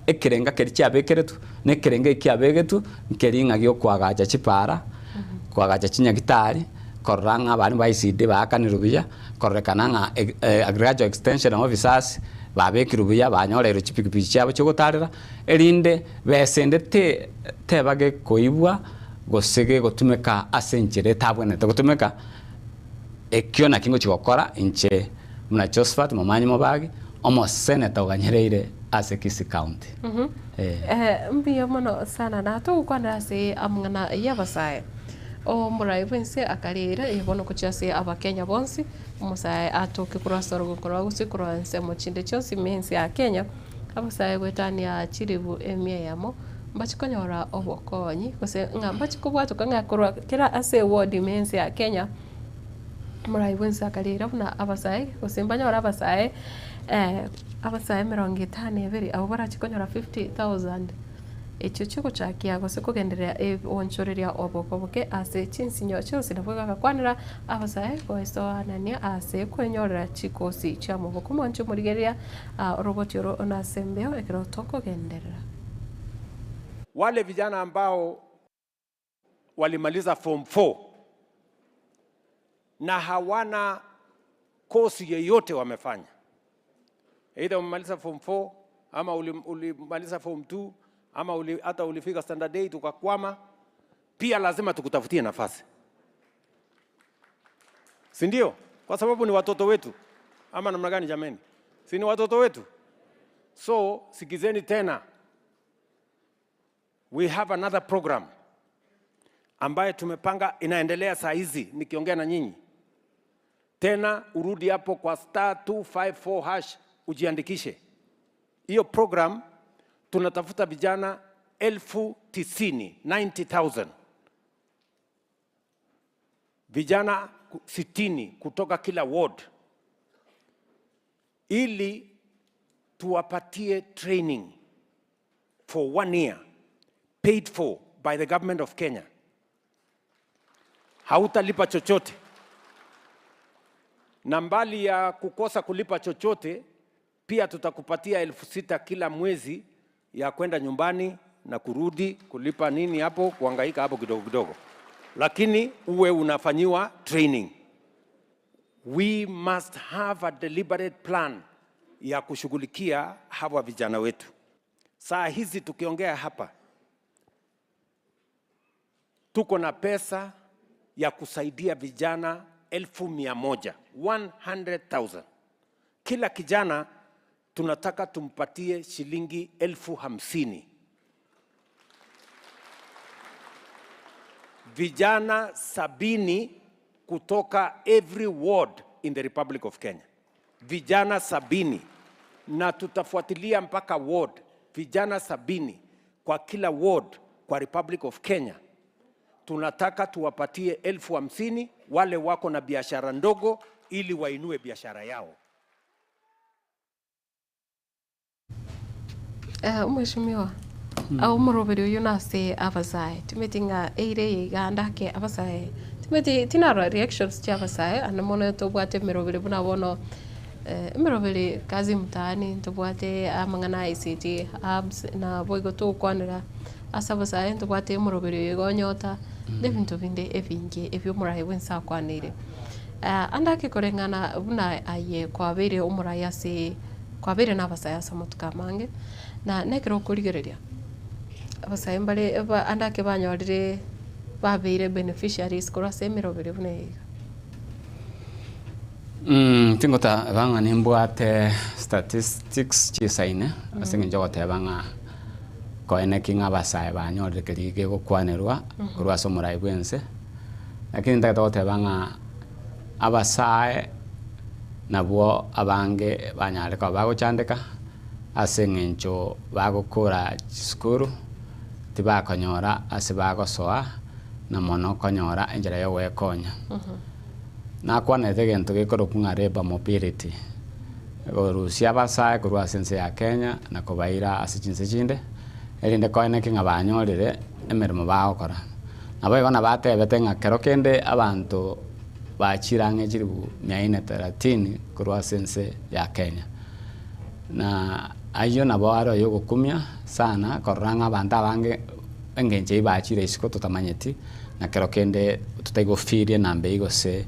ekerenga keria chiabekeretwe na ekerenga eki kiabegetwe nkeri ng'a giokoagacha chipara, koagacha chinyagitari. Korora ng'a abana ba ECD baakanirwe buya, kororekana ng'a Agricultural Extension Officers babekirwe buya, banyoreirwe chipikipiki chiabo chiogotarera, erinde besa ende te teba gekoibwa gose gegotumeka ase enchera etabwenerete gotumeka, Ekio nakio ngochia gokora inche buna Josphat Momanyi Mobagi, omoseneta oganyereire ase Kisii County. Eh. Mbuya mono sana na togokwanera ase amang'ana y'abasae. Omorai bw'ense akarera eye bono gochia ase abakenya bonsi, omosae atoke korwa ase orogongo rwa gose korwa ensemo chinde chionsi ime ense ya Kenya, abasae goetania chilifu emia eyemo mbachie konyora obokonyi gose ng'a mbachie kobwatoka ng'a korwa kera ase eward ime ense ya Kenya. Omorai bwensi akarera buna abasae, gose mbanyore abasae abasae emerongo etano ebere abwo barachie konyora 50,000 echio chiogochakia gose kogendereria ogoonchoreria oboko boke ase chinsinyo chionsi. Nabo igo agakwanera abasae goesoanania ase kwenyorera chikosi chiamaboko. Mwanche omorigereria oroboti oro nase embeo ekero tokogenderera. Wale vijana ambao walimaliza form 4 na hawana kosi yeyote wamefanya, either umemaliza form 4 ama ulimaliza form 2 ama hata ulifika standard 8 ukakwama, pia lazima tukutafutie nafasi, si ndio? Kwa sababu ni watoto wetu, ama namna gani jameni? Si ni watoto wetu? So sikizeni tena, we have another program ambaye tumepanga inaendelea saa hizi nikiongea na nyinyi. Tena urudi hapo kwa star 254 hash ujiandikishe. Hiyo program tunatafuta vijana 90,000, 90,000 vijana 60 kutoka kila ward ili tuwapatie training for one year paid for by the government of Kenya. Hautalipa chochote, na mbali ya kukosa kulipa chochote, pia tutakupatia 6,000 kila mwezi ya kwenda nyumbani na kurudi kulipa nini hapo, kuhangaika hapo kidogo kidogo, lakini uwe unafanyiwa training. We must have a deliberate plan ya kushughulikia hawa vijana wetu. Saa hizi tukiongea hapa, tuko na pesa ya kusaidia vijana 100,000, 100,000. Kila kijana tunataka tumpatie shilingi 50,000. Vijana 70 kutoka every ward in the Republic of Kenya. Vijana 70, na tutafuatilia mpaka ward. Vijana 70 kwa kila ward kwa Republic of Kenya. Tunataka tuwapatie 50,000 wale wako na biashara ndogo ili wainue biashara yao. Omweshimiwa, omoroberi oyio nase abasae, timeti ng'a eira eye iga ndake abasae, timeti tinarora reactions chia abasae ande mono tobwate emeroberi buna bono emeroberi kazi mtaani, ntobwate amang'ana a ICT hubs nabo igo togokwanera ase abasae ntobwate omoroberi oyo iga onyota, na ebinto binde ebinge ebio omoraia bwensi akwaneire. Ande ake koreng'ana buna aye kwabeire omoraia ase kwabeire na abasae ase amatuko amange, na nekero okorigereria, abasae mbare ba ande ake banyorire babeire beneficiaries korwa ase emeroberi buna eye iga. Tingoteba ng'a nimbwate statistics chisaine ase eng'encho ogoteba ng'a koeneki ng'a abasae banyorire keria gegokwanerwa korwa ase omorai bwense, lakini ntagete goteba ng'a abasae nabwo abange banyare koba bagochandeka ase eng'encho bagokora chisukuru tibakonyora ase bagosoa na mono konyora enchera ya ogoekonya. Nakwanete egento gekorokwa ng'a labour mobility, korusia abasae korwa ase ense ya Kenya na kobaira ase chinse chinde, erinde koeneki ng'a banyorire emeremo bagokora. Naboigo nabatebete ng'a kero kende abanto bachire ang'e chilifu mia nne thelathini korwa ase ense ya Kenya. Na ayio nabo are oyogokumia sana korora ng'a abanto abange engencho eyio bachire isiko totamanyeti, na kero kende totaigofiria enamba eyio gose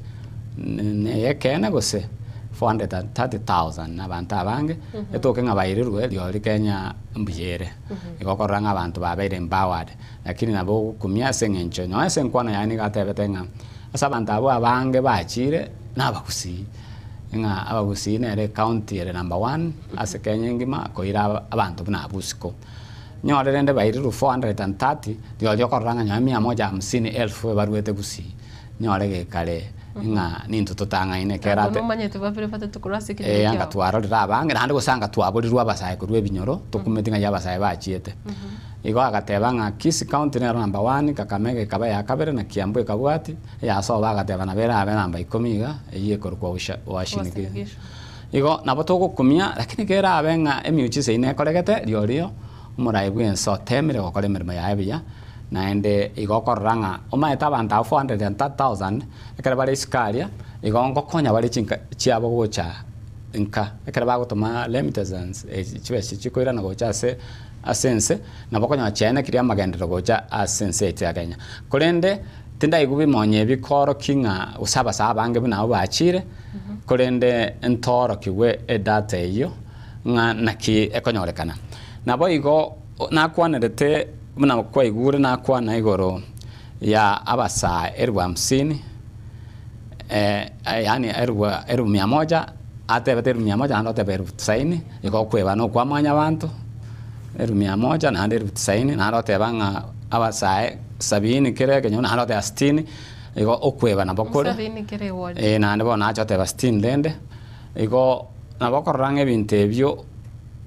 neyekeene gose 430,000 na abanto abange, etoke ng'a bairirwe rirorio Kenya mbuya ere. Igo okorora ng'a abanto babeire empowered, lakini nabo ogokumia ase eng'encho nonye ase enkwana yaye nigo atebete ng'a ase abanto abwo abange bachire. na abagusii, ng'a abagusii nere ecounty ere number one ase Kenya engima koira aba abanto buna abwo isiko. Nyore rende bairirwe 430, rirorio okorora ng'a nonye mia moja hamsini elfu ebaruete gusii, nyore gekare ng'a nintwe totang'aine ekero Abwo ate nomanyete babere batato korwa ase ekenyoro Eh, anga kiao. twarorire abange, naende gose anga twaborirwe abasae korwa ebinyoro, tokumeti ng'ai abasae bachiete. Igo agateba ng'a Kisii County nero number one, Kakamega ekaba eya kabere, na Kiambu ekabwati, eyasoba agateba nabo erabe namba ikomi iga, eyio ekorokwa Usha Uasin Uasin Gishu. Igo nabo togokumia, lakini kerabe ng'a emiujiza eyio nekoregete, rirorio omorai bw'ense otemire gokora emeremo yaye buya, naende igo okorora ng'a omanyete abanto abwo 430,000 ekero bare isiko aria, igo ngokonya bare chinka chiabo gocha nka. Ekero bagotoma remittances echi chibesa chikoirana gocha ase ase ense, nabo okonyora chiaenekirie amagenderero gocha ase ense yaito ya Kenya. Korende tindaigwa bimonyo ebi koorokia ng'a gose abasae abange buna abwo bachire, korende ntoorokigwe edata eyio ng'a naki ekonyorekana. Naboigo nakwanerete buna kwaigure nakwana igoro ya abasae elfu hamsini, yaani elfu elfu mia moja, atebete elfu mia moja naende oteba elfu tisaini, igo okweba na okwa mwanyabanto, elfu mia moja naende elfu tisaini, naende oteba ng'a abasae sabini kera ekenyoro naende oteba sitini, igo okweba nabo kore, Sabini kera eward. eh naende bono nacha oteba sitini rende, igo nabo okorora ng'a ebinto ebio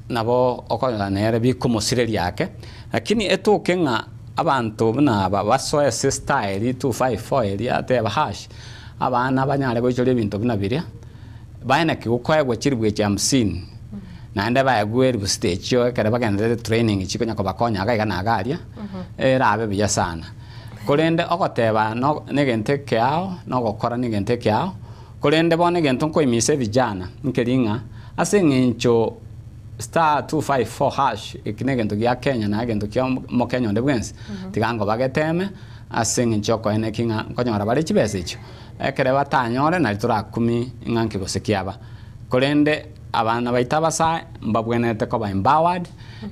nabo okonyora nere bikomosireria ake, lakini etoke ng'a abanto buna aba basoe ase style 254 eria ateba hash, abana banyare goichoria ebinto buna biria, bae naki gokoegwa chilifu echi hamsini, naende baegwe elifu sita echio ekero bagendererete training chikonya kobakonya iga iga na iga aria, erabe buya sana. Korende ogoteba no negento ekeao, na ogokora negento ekeao, korende bono egento nkoimisa evijana nkeri ng'a ase eng'encho star 254 hash eki negento gia Kenya na egento kia omokenya onde bwensi, tiga ngobageteme ase eng'encho yokoeneki ng'a nkonyora bare chibesa echio. Ekere batanyore nari torakumie ng'a nki gose kiaba. Korende abana baito abasae mbabwenerete koba empowered,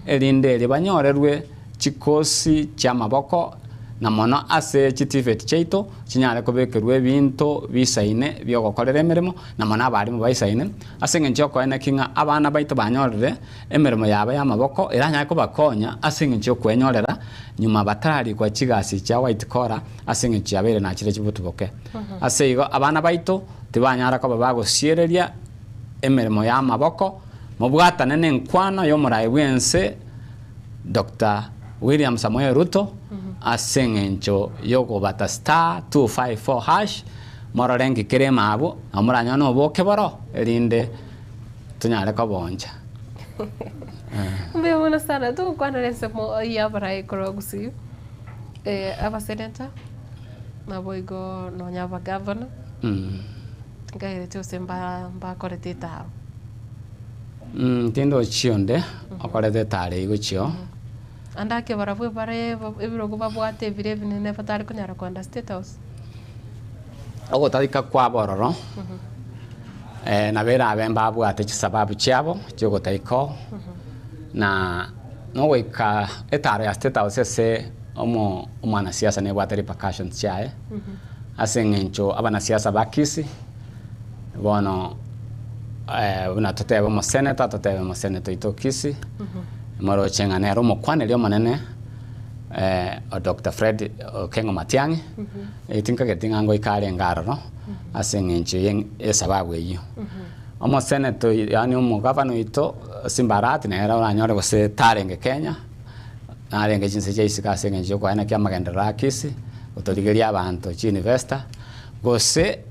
erinde erio banyorerwe chikosi chi'amaboko, na mono ase chitifeti chiaito chinyare kobekerwa ebinto bisaine bi'ogokorera emeremo, na mono abarimu baisaine, ase engencho y'okoeneki ng'a abana baito banyorire emeremo yabo y'amaboko eranyare kobakonya ase engencho y'okwenyorera nyuma batararikwa chigasi chia white collar ase engencho yabeire nachire chibutuboke. Ase igo abana baito tibanyara koba bagosiereria emeremo y'amaboko, mobwatane nenkwano y'omorai bw'ense Doctor William Samoei Ruto ase eng'encho y'okobata star 254 hash morore nki kere ime abwo nabo moranyore na oboke boro erinde tonyare koboncha. Mbuya mono sana togokwanera ensemo ya abarai korwa Gusii, abaseneta naboigo nonya abagavana, nkaereti gose mbakorete etaro. Tindochi onde okorete etaro eyio gochia oo. Ande ake barabwo bare ebirogo babwate ebire ebinene batari konyara kogenda State House. Ogotarika kwabo ororo, nabo erabe mbabwate chisababu chiabo chiogotarika oo, na nogoika etaro ya State House ase omo omwanasiasa nebwate repercussions chiaye, ase eng'encho abanasiasa ba Kisii. Bono buna totebe omoseneta, totebe omoseneta oito o Kisii, moroche ng'a nere omokwaneri omonene o Doctor Fred Okengo Matiang'i, tinkageti ng'a ngoika arenge aroro ase eng'encho ye esababu eyio. Omoseneta oyo yaani omogavana oito Simba Arati nere oranyore gose tarenge Kenya, narenge chinse chia isiko ase eng'encho ya okoenekia amagenderero a Kisii, gotorigeria abanto chiinvestor, gose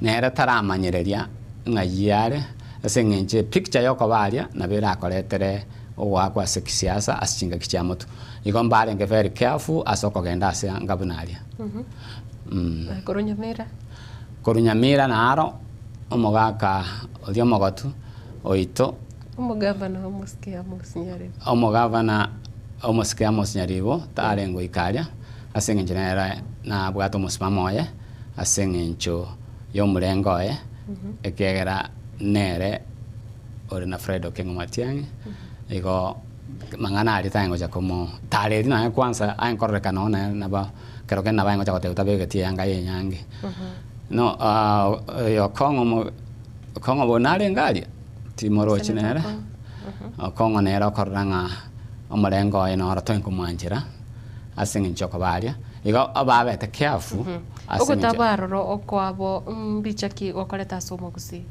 nere taramanyereria ng'ai are, ase eng'encho epicture y'okoba aria nabo erakoretere ogoakwa ase kisiasa ase chingaki chia motwe. Igo mbarenge very careful ase okogenda ase anga buna aria. Korwa Nyamira? Korwa Nyamira naro omogaka oria omogotu oito. Omogavana omosike Amos Nyaribo. Omogavana omosike Amos Nyaribo tarenge goika aria ase eng'encho nere nabwate omosimamo oye. ase engencho y'omorengo oye, ekiagera nere ore na Fred Okengo Matiang'i, igo mang'ana aria tari gocha komo tareri nonya kwansa aye nkororekana oo nere nabo ekero kende nabo aye ngocha goteba tabegeti eyanga ya enyangi. No oyo Okong'o mo Okong'o bono narenge aria? Timorochi Senator nere. Okong'o. Okong'o nere okorora ng'a omorengo oye noro tore komwanchera ase eng'encho okoba aria. Igo babete careful ase eng'encho. Ogotaba aroro okwabo mbicha ki gokoreta ase omogusii?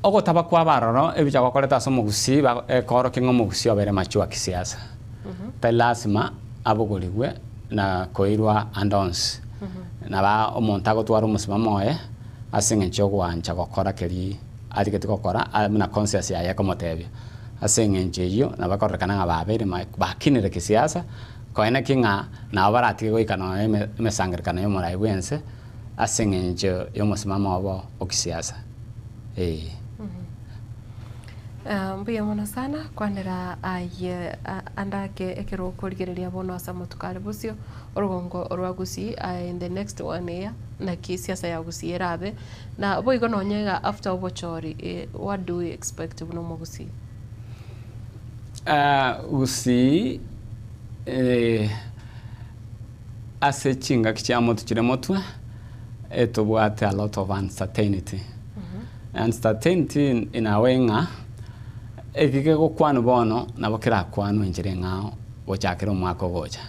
Ogotaba kwabo aroro ebicha gokoreta ase omogusii ekoorokia ng'a omogusii obeire mature kisiasa. Tari lasima abogorigwe na koirwa ande onsi. Nabo omonto agotwara omosimamo oye ase eng'encho y'ogwancha gokora keria arigeti gokora buna conscience yaye ekomotebia. Ase eng'encho eyio nabo ekororekana ng'a babeire bakinire kisiasa, koeneki ng'a nabo baratige goika nonya emesangererekano y'omorai bw'ense. Ase engencho y'omosimamo obo o kisiasa. Ee. Mbuya mono sana kwanera aye ande ake ekero okorigereria bono ase amatuko are bosio orogongo rwa Gusii in the next one year naki siasa ya Gusii erabe na boigo nonye iga after obochori what do we expect buna omogusii? Gusii Ase chingaki chia motwe chire motwe, etobwate a lot of uncertainty. Uncertainty in a way ng'a, eki kegokwanwa bono nabo kerakwanwe enchera eng'ao gochakera omwaka ogocha.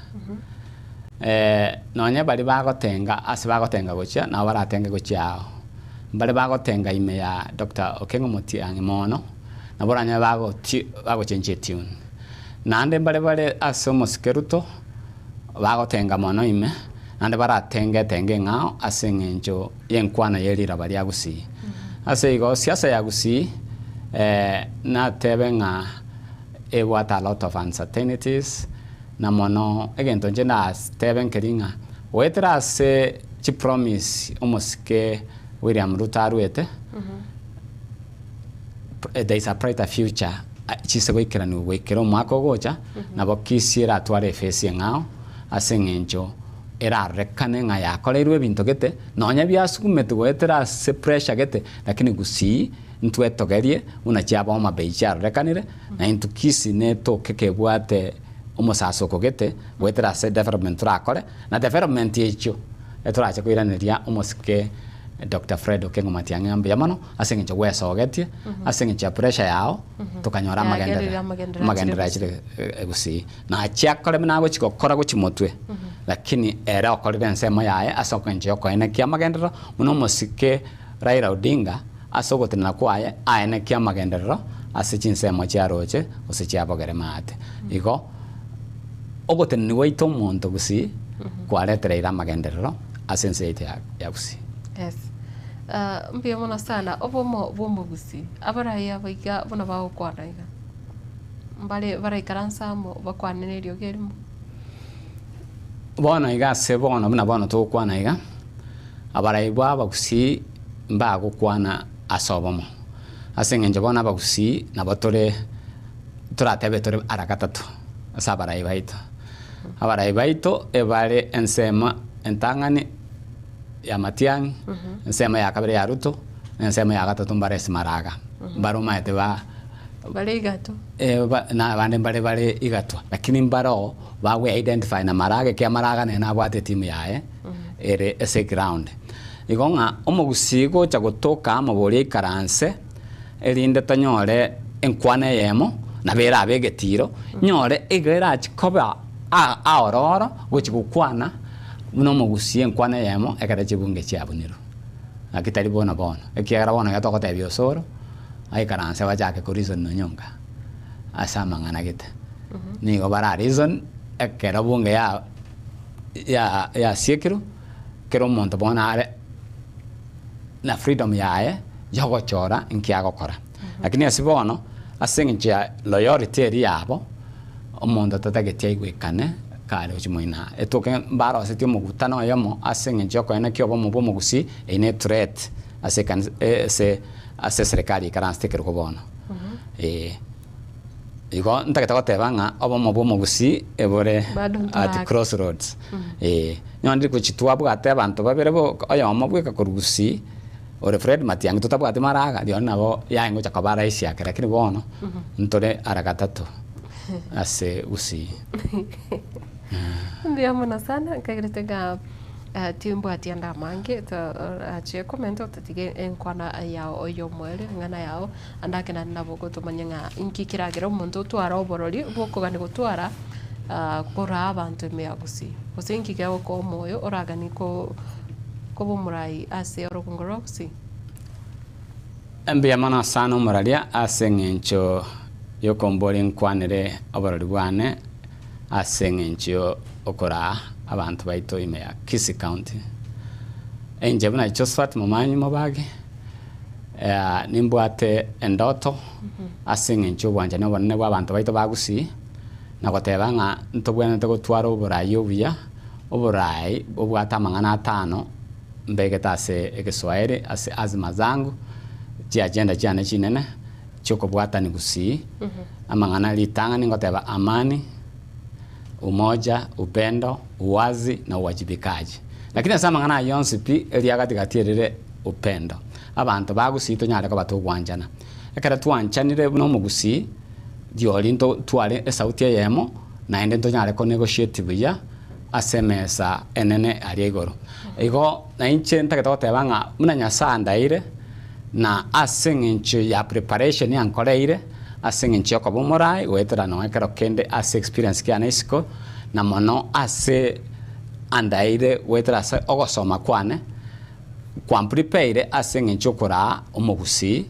Nonye baria bagotenga ase bagotenga gochia, nabo baratenge gochia ao. Mbare bagotenga ime ya Doctor Okeng'o Matiang'i mono, nabo oranyore bagoti bagochenchia etune. Naende mbare bare ase omosike Ruto, bagotenga mono ime, naende baratenge etenge eng'ao ase eng'encho y'enkwana ye riraba ria Gusii. Ase igo siasa ya Gusii natebe ng'a ebwate a lot of uncertainties, na mono egento inche ndatebe nkeri ng'a goetera ase chipromise omosike William Ruto arwete, there is a brighter future chise goikeranigwa goikera omwaka ogocha, nabo Kisii eratware efesi eng'ao ase eng'encho erarorekane ng'a yakoreirwe ebinto gete, nonya biasugumetwe goetera ase pressure gete, lakini Gusii ntwetogerie buna chiaba Homa Bay chiarorekanire, na intwe Kisii netoke kebwate omosasoko gete goetera ase development torakore, na development echio etorache koiraneria omosike Doctor Fred Okengo Matiang'i ng'a mbuya mono ase eng'encho gwesogetie, ase eng'encho ya pressure yao, tokanyora Yagerire amagenderero amagenderero amagenderero achire achire Gusii. Nachia akore buna agochia gokora gochia motwe, lakini ere okorire ensemo yaye ase eng'encho ya okoenekia amagenderero, buna omosike Raila Odinga ase ogotenena kwaye aenekie amagenderero ase chinsemo chia roche gose chia bogere maate. Igo ogotenenia gwaito omonto Gusii kwaretereire amagenderero ase ense yaito ya Gusii. Yes. Mbuya mono sana obomo bw'omogusii abarai aba iga buna bagokwana iga mbare baraikaranse amo bakwane na eriogi erimo. Bono iga ase bono buna bono togokwana iga, abarai bwa abagusii mbagokwana ase obomo, ase eng'encho bono abagusii nabo tore toratebe tore ara gatato ase abarai baito. Abarai baito ebare ensemo entang'ani ya Matiang'i, ensemo ya kabere ya Ruto, na ensemo ya gatato mbare ase Maraga. Mbare omanyete ba Bare igatwa. na abande mbare bare igatwa, lakini mbaroo bagwe identify na Maraga ekiagera Maraga nere nabwate etimu yaye ere ase eground. Igo ng'a omogusii gocha gotoka amo boria aikaranse erinde tonyore enkwana eyemo, nabo erabe egetiro, nyore iga erachi koba aororo gochi gokwana buna omogusii enkwana eyemo ekero chibunge chiabunirwe. Naki tari bono bono, ekiagera bono iga togotebia osoro, aikaranse bachake ko reason nonye onka ase amang'ana gete. Nigo bara reason ekero bunge ya ya yasiekirwe, kera omonto bono are na freedom yaye yogochora inki agokora. Lakini ase bono, ase eng'encho ya loyalty eria yabo, omonto tatageti aigwekane kare gochia moino aa. Etoke mbarosetie omogutano oyomo ase eng'encho yokoenekia obomo bwa omogusii, eyio ne threat ase ekanisa ase ase eserekari ekaransete ekerogo bono, eh. Igo ntagete goteba ng'a obomo bwa omogusii ebore Bado at ntorake. crossroads eh. Nonye ndiri gochi twabwate abanto babere bo oyomo bweka korwa gusii ore Fred Matiang'i totabwati maraga rirorio nabo yaye ngocha koba rahisi ake lakini bono ntore ara gatato ase gusii. Mbuya mono sana nkagerete ng'a. Timbwati ande amange, torache comment ototige enkwana yao y'omoerio, eng'ana yao, ande ake naende nabo ogotomanya ng'a inki keragere omonto otware oborori bw'okogania gotwara koraa abanto ime ya gusii. Gose inki kegokoa omoyo oraganie ko koba omorai ase orogongo rwa gusii? Mbuya mono sana omoraria ase eng'encho y'okomboria nkwanere oborori bwane ase eng'encho y'okoraa abanto baito ime ya Kisii County. Inche buna Josephat Momanyi Mobagi, nimbwate endoto ase eng'encho y'obwanchani obonene bwa abanto baito ba Gusii, na goteba ng'a ntobwenerete gotwara oborai obuya, oborai bobwate amang'ana atano mbegete ase egeswaeri ase azma zangu, chiagenda chiane chinene chiokobwatani Gusii, amang'ana ritang'ani ngoteba amani, umoja, upendo, uwazi na uwajibikaji. Lakini ase amang'ana ayio onsi pi, eria gati gati erire upendo. Abanto ba Gusii tonyare koba togwanchana. Ekero twanchanire buna omogusii, riori ntotware esauti eyemo, naende ntonyare ko negotiate buya, ase emesa enene aria igoro. Igo nainche ntagete goteba ng'a buna Nyasae andaire, na ase eng'encho ya preparation ankoreire, ase eng'encho yokoba omorai goetera nonya ekero kende ase experience kiane isiko, na mono ase andaire goetera ase ogosoma kwane, kwamprepaire ase eng'encho yokoraa omogusii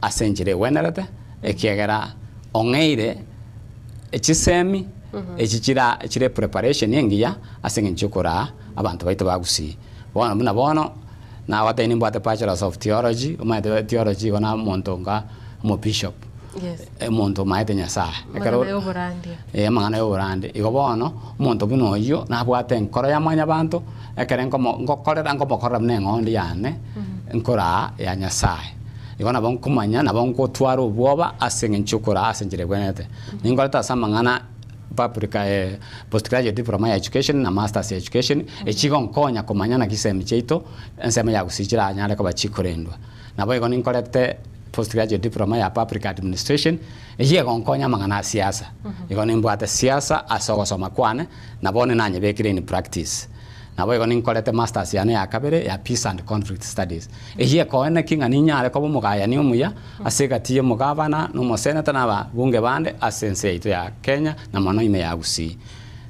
ase enchera egwenerete, ekiagera ong'eire chisemi echi chira chire preparation engiya ase eng'encho yokoraa abanto baito ba Gusii. Bono buna bono, nagotebi nimbwate bachelors of theology, omanyete theology igo na omonto onga omobishop, Yes. omonto omaete Nyasaye. Amang'ana ya oborandia. Eh, amang'ana ya oborandia. Igo bono, omonto buna oyio, nabwate enkoro ya mwanyabanto, ekere nkomo ngokorera nkomokorera buna eng'ondi yane, nkoraa ya Nyasaye. Igo nabo nkomanya, nabo ngotwara obwoba ase eng'encho yokoraa ase enchera ebwenerete. Ninkorete ase amang'ana public postgraduate diploma ya education na masters ya education, echi igonkonya komanya naki chisemi chiaito ensemo ya gusii chiranyare koba chikorendwa. Naboigo ninkorete postgraduate diploma ya public administration, eyio egonkonya amang'ana a siasa. Igo nimbwate siasa ase ogosoma kwane, na bono nanyebekire in practice. Naboigo ninkorete masters yane ya kabere ya peace and conflict studies. Eyio ekoeneki ng'a ninyare koba omogayani omuya ase egati y'omogavana na omoseneta na ababunge bande ase ense yaito ya Kenya na mono ime ya Gusii.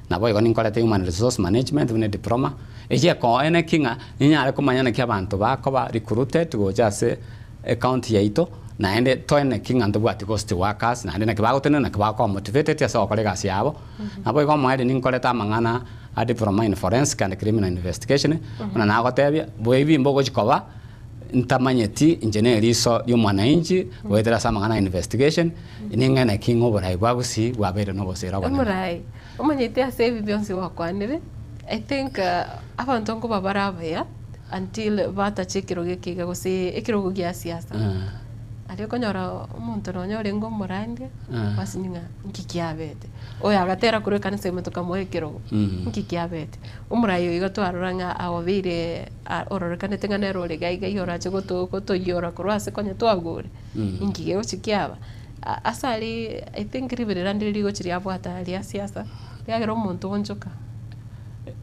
Naboigo ninkorete human resource management buna ediploma, eyio ekoeneki ng'a ninyare komanya naki abanto bakoba recruited gocha ase ecounty yaito naende toeneki ng'a ntobwati ghost workers naende naki bagotenena naki bakoba motivated ase ogokora egasi yabo. Naboigo omoerio ninkorete amang'ana a diploma in forensic and criminal investigation, buna nagotebia, boibi mbogochi koba ntamanyeti inche ne eriso ri'omwananchi goetera ase amang'ana a investigation, ning'ene ki ng'a oborai bwa Gusii bwabeire nobosera obonene. Omorai, omanyete ase ebi bionsi gwakwanire, I think abanto nkoba bare abaya until batache ekerogo eke iga gose ekerogo gia siasa. Aria okonyora omonto nonye orenge omorandia, basinywe ng'a nki kiabete. Oyo agatera korwa ekanisa ime tokamoa ekerogo, nki kiabete? Omorai oyo iga twarora ng'a aobeire ororekanete ng'a nere ore iga iga iga orache goto gotoiyora korwa ase konya twagure, inki gegochi kiaba? Ase aria I think riberera ndire rigochi riabwata aria siasa, riagera omonto oonchoka.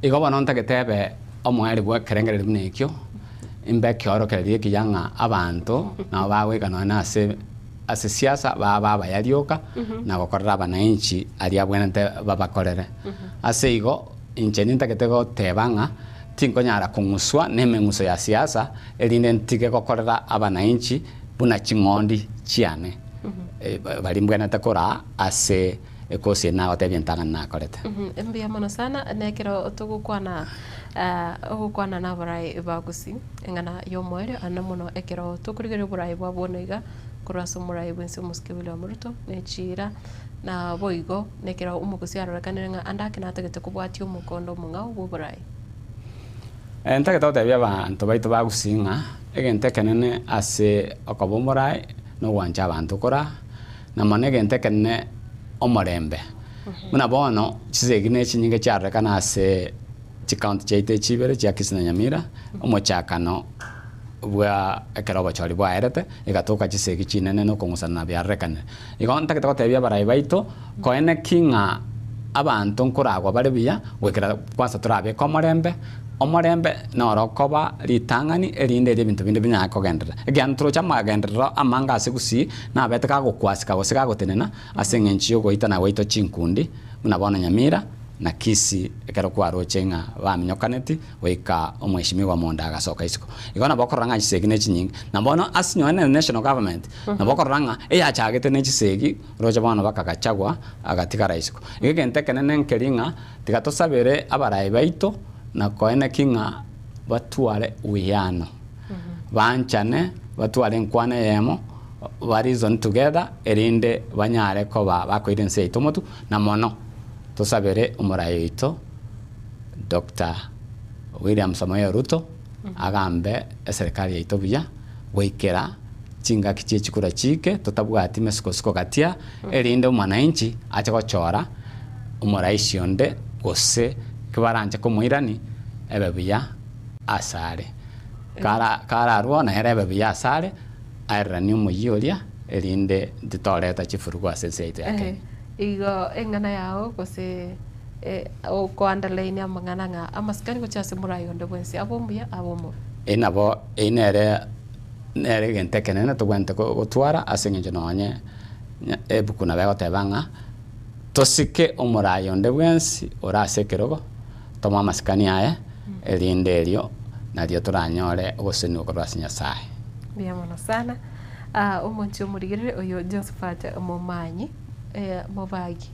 Igo bono ntagete ebe omoerio bwa ekerengererio buna ekio, imbe ekeorokererio ekiya ng'a abanto nabo bagoika nonya na ase ase siasa babe abaya rioka na gokorera abananchi aria abwenerete babakorere. Ase igo, inche nintagete goteba ng'a tinkonyara kong'uswa nemeng'uso ya siasa erinde ntige gokorera abananchi buna ching'ondi chiane baria mbwenerete koraa ase ekosi eye nagotebia entang'ani nakorete. Mbuya mono sana nekero togokwana ogokwana na abarai ba Gusii eng'ana y'omoerio ande mono ekero tokorigereria oborai bwa bono iga korwa ase omorai bwensi omosike William Ruto ne chiira na boigo nekero omogusi arorekanire ng'a ande ake natagete kobwatia omokondo omong'ao bw'oborai. Ntagete gotebia abanto baito ba Gusii ng'a egento ekenene ase okoba omorai na ogwancha abanto koraa, na mono egento ekenene omorembe. Buna bono chisegi ne chinyinge chiarorekana ase chicounty chiaito echi ibere chia Kisii na Nyamira, omochakano bwa ekero obochori bwaerete, egatoka chisegi chinene na okong'usana na biarorekanire. Igo ntagete gotebia abarai baito, koene ki ng'a abanto nkoragwa bare buya, goikera kwansa torabeke omorembe, Omorembe noro okoba ritang'ani erinde erio ebinto binde binyare kogenderera. Ekiagera ntoroche amagenderero amange ase gusii nabete gagokwasika gose gagotenena ase eng'encho y'ogoitana gwaito chinkundi buna bono Nyamira na Kisii ekero kwaroche ng'a baminyokaneti goika omweshimiwa Monda agasoka isiko. Igo nabo okorora ng'a chisegi ne chinyinge. Na bono ase nonye ne national government nabo okorora ng'a eyachagete ne chisegi roche bono baka Gachagua agatigara isiko. Igo egento ekenene nkeri ng'a tiga tosabere abarai baito na koeneki ng'a batware uwiano, banchane, batware enkwana eyemo, ba reason together erinde banyare koba bakoira ense yaito omotwe, na mono tosabere omorai oito Doctor William Samoei Ruto agambe eserekari yaito buya goikera chingaki chie chikura chiike totabwati mesukosiko gatia erinde omwananchi ache gochora omoraisi onde gose kibaranche komoirani ebe buya asare. Kara kararwo nere ebe buya asare aereranie omoyio oria erinde titoreta chifurugu ase ense yaito ya Kenya. Igo eng'ana yao gose oko underline amang'ana ng'a amasikani gochia ase morai onde bwensi abe omuya abe omobe. Eye nabo eye nere nere egento ekenene tobwenerete gotwara ase eng'encho nonye ebuku nabo egoteba ng'a tosike omorai onde bwensi ore ase ekerogo, tomoe amasikani aye, erinde erio nario toranyore ogosesenigwa korwa ase Nyasaye. Mbuya mono sana. Omonche omorigereri oyo Josephat Momanyi Mobagi,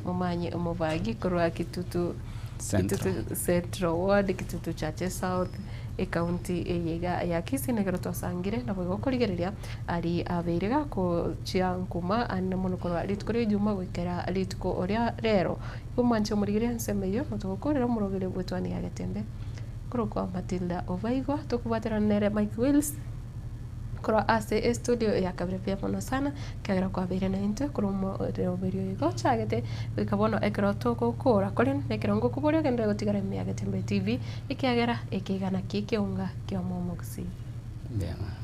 Momanyi Omobagi korwa Kitutu Central. Kitutu Central Ward, Kitutu Chache South, ecounty eye iga ya Kisii na ekero twasangire nabo igo okorigereria aria abeire gakochia nkuma ande mono korwa rituko ria ejuma goikera rituko oria rero. Igo mwanche omorigereria ensemo eyio notogokorera omoroberi bw'etwani ya Getembe korokwa Matilda Obaigwa tokobwaterana nere Mike Wills korwa ase estudio ya kabere buya mono sana ekiagera kwabeire naintwe korwa omoroberi oyo igo ochagete goika bono ekero togokora korende nekero ngokoboria ogenderere gotigara ime ya Getembe TV ekiagera eke iga naki ekeunga kia omomogusii. Mbuya mono.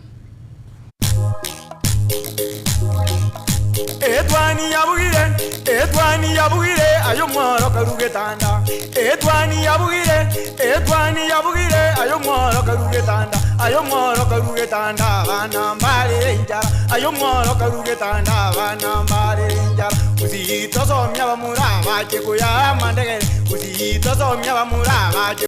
Etwani yabugire, etwani yabugire, aye omworo karu getanda. Etwani yabugire, etwani yabugire, aye omworo karu getanda. Aye omworo karu getanda, abana mbare enchara. Aye omworo karu getanda, abana mbare enchara. Gusii tosomia bamura bache koyama ndegere. Gusii tosomia bamura bache.